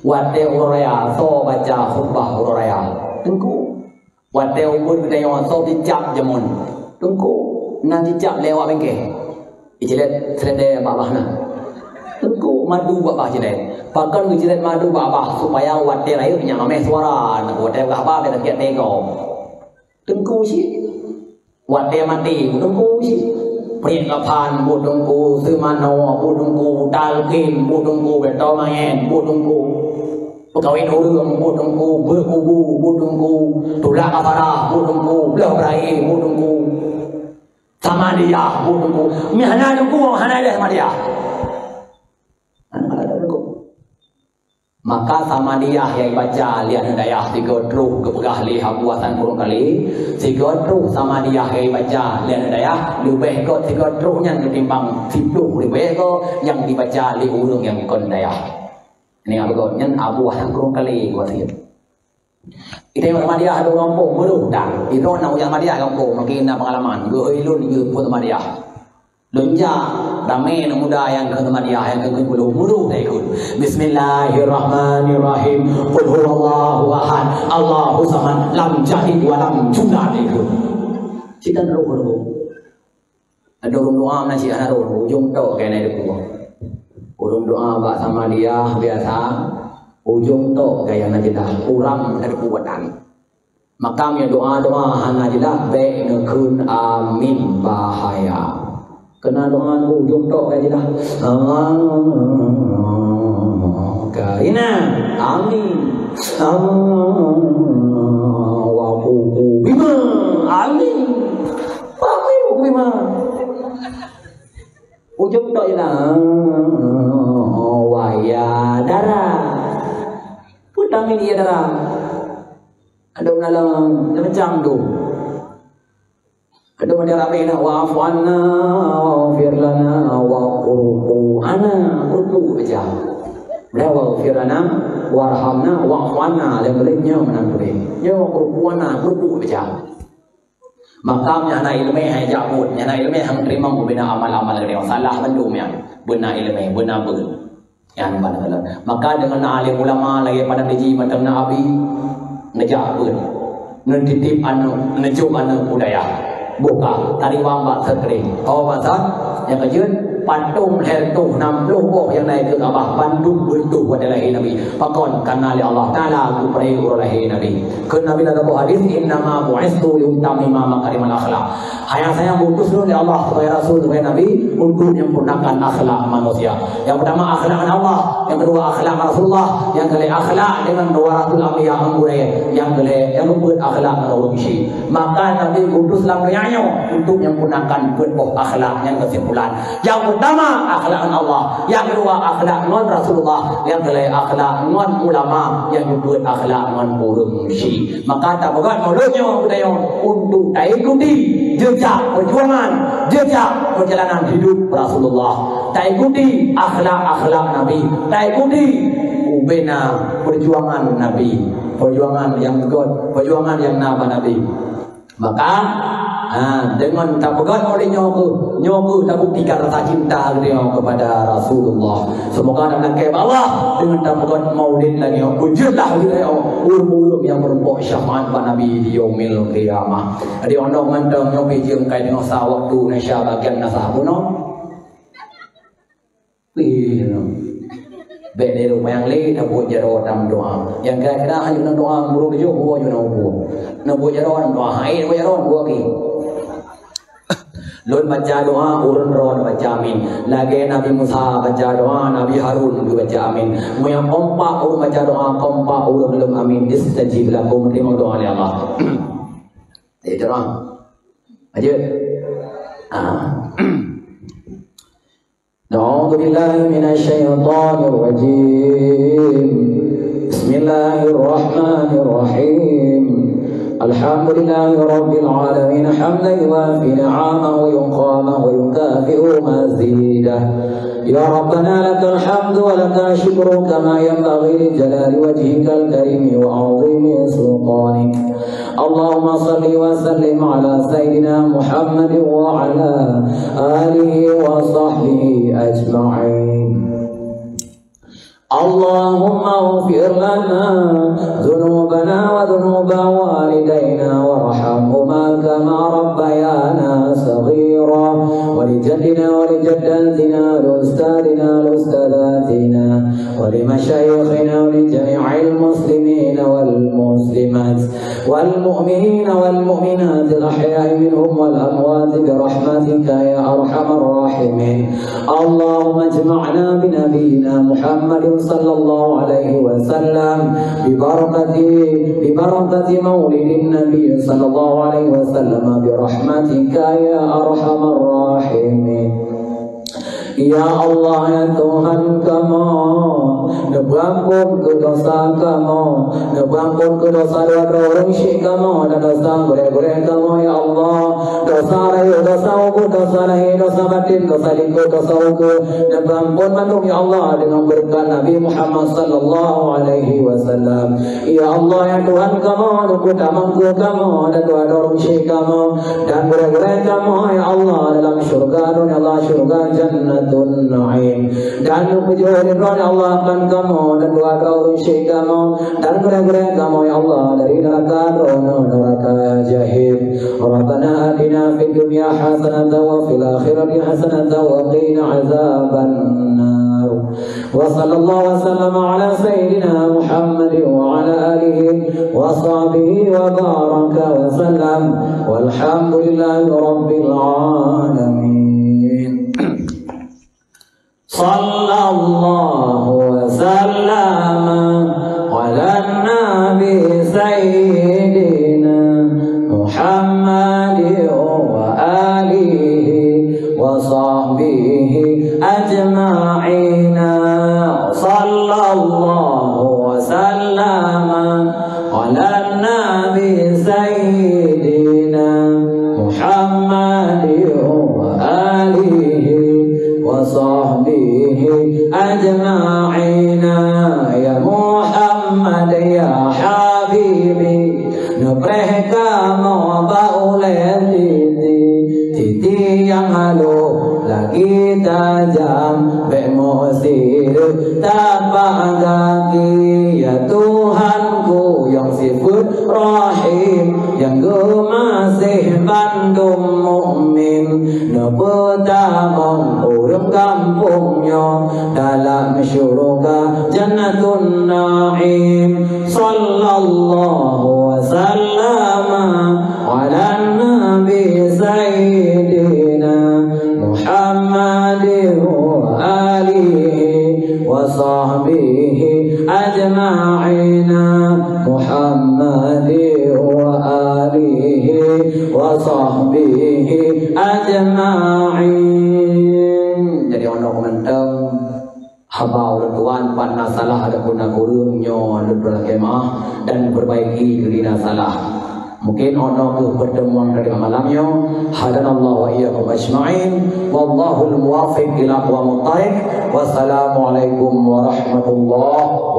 Watèe uroe raya, soe baca khutbah uroe raya? Teungku. Watèe ubeut geutanyoe, soe jicap jameun? Teungku. Na jicap lé awak bengke. Icilét seulendé bak bah na. Teungku, madu bak bah cilét. Pakon geucilét madu bak bah, supaya watèe rayeuk nyan mamèh suara, watèe bah bah bèk sakét teuka. Teungku cit. Watèe maté, beuteungku cit. Priek kafan, beuteungku, seumanoe, beuteungku, talkén, beuteungku, beutoe manyét, beuteungku. Peukawén ureueng, beuteungku, beukubu, beuteungku, tulak kafarah, beuteungku, bloh beurayeh, beuteungku. Samadiyah, beuteungku. Mi hana teungku, hana lé samadiyah. Hana ada teungku. Maka samadiyah nyang ibaca lé aneuk dayah sigoe troh geupeugah lé Abu Hasan Krueng Kalé, sigoe troh samadiyah nyang ibaca lé aneuk dayah leubeh göt sigoe troh nyan ketimbang siploh ribèe goe nyang dibaca lé ureueng nyang kon dayah. Nyan Abu Hasan Krueng Kalé wasiet. Kita yang samadiyah ada gampông, meurôh dah. Itu nak uyak samadiyah gampông, makin na pengalaman. Geu ilun geu pun samadiyah. Lôn jak, ramé aneuk muda nyang kheun samadiyah, nyang kheun puluh, meurôh dah ikut. Bismillahirrahmanirrahim. Qul huwallahu ahad. Allahu samad. Lam yalid wa lam yulad ikut. Cita roh roh. Ada ureueng doa meunan cit hana roh, ujong tok keunan debu. Ureueng doa bak samadiyah biasa, ujong tok keunan jedah, urang na debu badan. Maka meunyoe doa-doa hana jeulaih, bèk neukheun amin bahaya. Keunan doa ujong tok ka jeulaih. Ah, ka inan. Amin. Ah, wa kuku bima. Amin. Wa kuku bima. Ujong tok jeulaih. Wa ya dara. Peue tamé ya dara? Ada dalam macam tu. Keuneuk baca Rabbi na, "Wa'fu 'anna, waghfir lana, warhamna." Ureueng baca. Beudah "Waghfir lana, warhamna, wa'fu 'anna." Lé murit nyoe meunan tuléh. Nyoe "Wa'fu 'anna", ureueng baca. Maka nyang hana iéleumé hai jak buet, nyang hana iéleumé han teurimong bubena amal-amal geutanyoe. Salah mandum nyan. Beuna iéleumé, beuna beuet. Nyan ban kalon. Maka deungon na alim ulama lagèe padang diji mantong na abi, neujak beuet, neutitip aneuk, neucok aneuk u dayah. Boh ka tariwang bak seukreng. Oh, basa nyang keujeuet, patong lhèe reutôh nam ploh boh nyang na i keu Ka'bah bandum beureutoh watèe lahé Nabi. Pakon? Kareuna lé Allah Taala geupeuraya uroe lahé Nabi. Kheun Nabi lam saboh hadis, "Innama bu'istu liutammima makarimal akhlak." Hanya saja diutus lôn lé Allah sebagai rasul, sebagai nabi, untuk menyempurnakan akhlak manusia. Yang pertama akhlak dengan Allah, yang kedua akhlak dengan Rasulullah, yang ketiga akhlak dengan dua ratus anbiya dan gurèe, yang ketiga yang keempat akhlak dengan orang isi. Maka Nabi diutus lam dunia nyoe untuk menyempurnakan peuet boh akhlak. Yang kesimpulan, yang pertama akhlak dengan Allah, yang kedua akhlak dengan Rasulullah, yang ketiga akhlak dengan ulama, yang keempat akhlak dengan orang isi. Maka tapeugah mulod nyoe geutanyoe untuk taikuti jejak perjuangan, jejak perjalanan hidup Rasulullah. Taikuti akhlak-akhlak Nabi, taikuti ubena perjuangan Nabi, perjuangan nyang beugöt, perjuangan nyang na bak Nabi. Maka, ha, deungon tapeugöt mulod nyoe keuh, nyoe keuh tabuktikan rasa cinta geutanyoe kepada Rasulullah. Semoga dan lakèe bak Allah deungon tapeugöt maulid lagèe nyoe, beujeuet lah geutanyoe ureueng-ureueng nyang meurumpok syafaat bak Nabi di Yaumil Qiyamah. Jadi, undong mantong nyoe pih jeuem kai deungon sa waktu Indonesia bagian na sa bunoe. Pih nyoe. Bèk lé lumayang lé tabuet jaroe dan doa. Nyang kira-kira hana doa, burung tujoh buah juna ubu. Na buet jaroe dan doa, hai buet jaroe dua kali. Lôn baca doa, ureueng droe baca amin. Lagèe Nabi Musa baca doa, Nabi Harun geubaca amin. Meunyo kompak ureueng baca doa, kompak ureueng lom amin. Istajib lakum, teurimong doa lé Allah. Jadi terang. Lanjut. Ah. أعوذ بالله من الشيطان الرجيم. بسم الله الرحمن الرحيم. الحمد لله رب العالمين، حمدا يوافي نعمه ويقاوي ويكافئ مزيده. يا ربنا لك الحمد ولك الشكر كما ينبغي لجلال وجهك الكريم وعظيم سلطانك. اللهم صل وسلم على سيدنا محمد وعلى آله وصحبه أجمعين. اللهم اغفر لنا ذنوبنا وذنوب والدينا وارحمهما كما ربيانا صغيرا، ولجدنا ولجداتنا ولأستاذنا ولأستاذاتنا ولمشايخنا ولجميع المسلمين والمسلمات والمؤمنين والمؤمنات الأحياء منهم والأموات برحمتك يا أرحم الراحمين. اللهم اجمعنا بنبينا محمد صلى الله عليه وسلم ببركة، ببركة مولد النبي صلى الله عليه وسلم برحمتك يا أرحم الراحمين. Ya Allah, ya Tuhan kamoe, neupeuampôn keu desya kamoe, neupeuampôn keu desya dua droe ureueng syik kamoe dan desya gurèe-gurèe kamoe, ya Allah. Desya rayeuk, desya ubeut, desya lahé, desya batén, desya likôt, desya ukeue, neupeuampôn mandum, ya Allah, deungon beureukat Nabi Muhammad sallallahu alaihi wasallam. Ya Allah, ya Tuhan kamoe, neupeutamong keu kamoe dan dua droe ureueng syik kamoe dan gurèe-gurèe kamoe, ya Allah, dalam syurga Droeneuh, ya Allah, syurga Jannatun Naim. Dan neupeujeuet lé Droeneuh, ya Allah, akan kamoe dan dua droe ureueng syik kamoe dan gurèe-gurèe kamoe, ya Allah, dari neuraka Droeneuh, neuraka Jahim. Rabbana atina fid dunya hasanatan wa fil akhirati hasanatan wa qina azabannar. وصلى الله وسلم على سيدنا محمد وعلى آله وصحبه وبارك وسلم. والحمد لله رب العالمين. صلى الله وسلم على النبي سيدنا محمد وآله وصحبه أجمعين. صلى الله وسلم على النبي سيدنا محمد جنة النعيم. صلى الله وسلم على النبي سيدنا محمد وآله وصحبه أجمعين. محمد وآله وصحبه أجمعين. Jadi, 'oh noe mantong haba ulôn tuan, pat na salah ataupun na kureueng, nyoe lôn peulakée meu'ah dan perbaiki diri na salah. Mungkin 'oh noe kheueh pertemuan dari malam nyoe. Hadanallahu wa iyyakum ajma'in. Wallahul muwaffiq ila aqwamit thariq. Wassalamualaikum warahmatullahi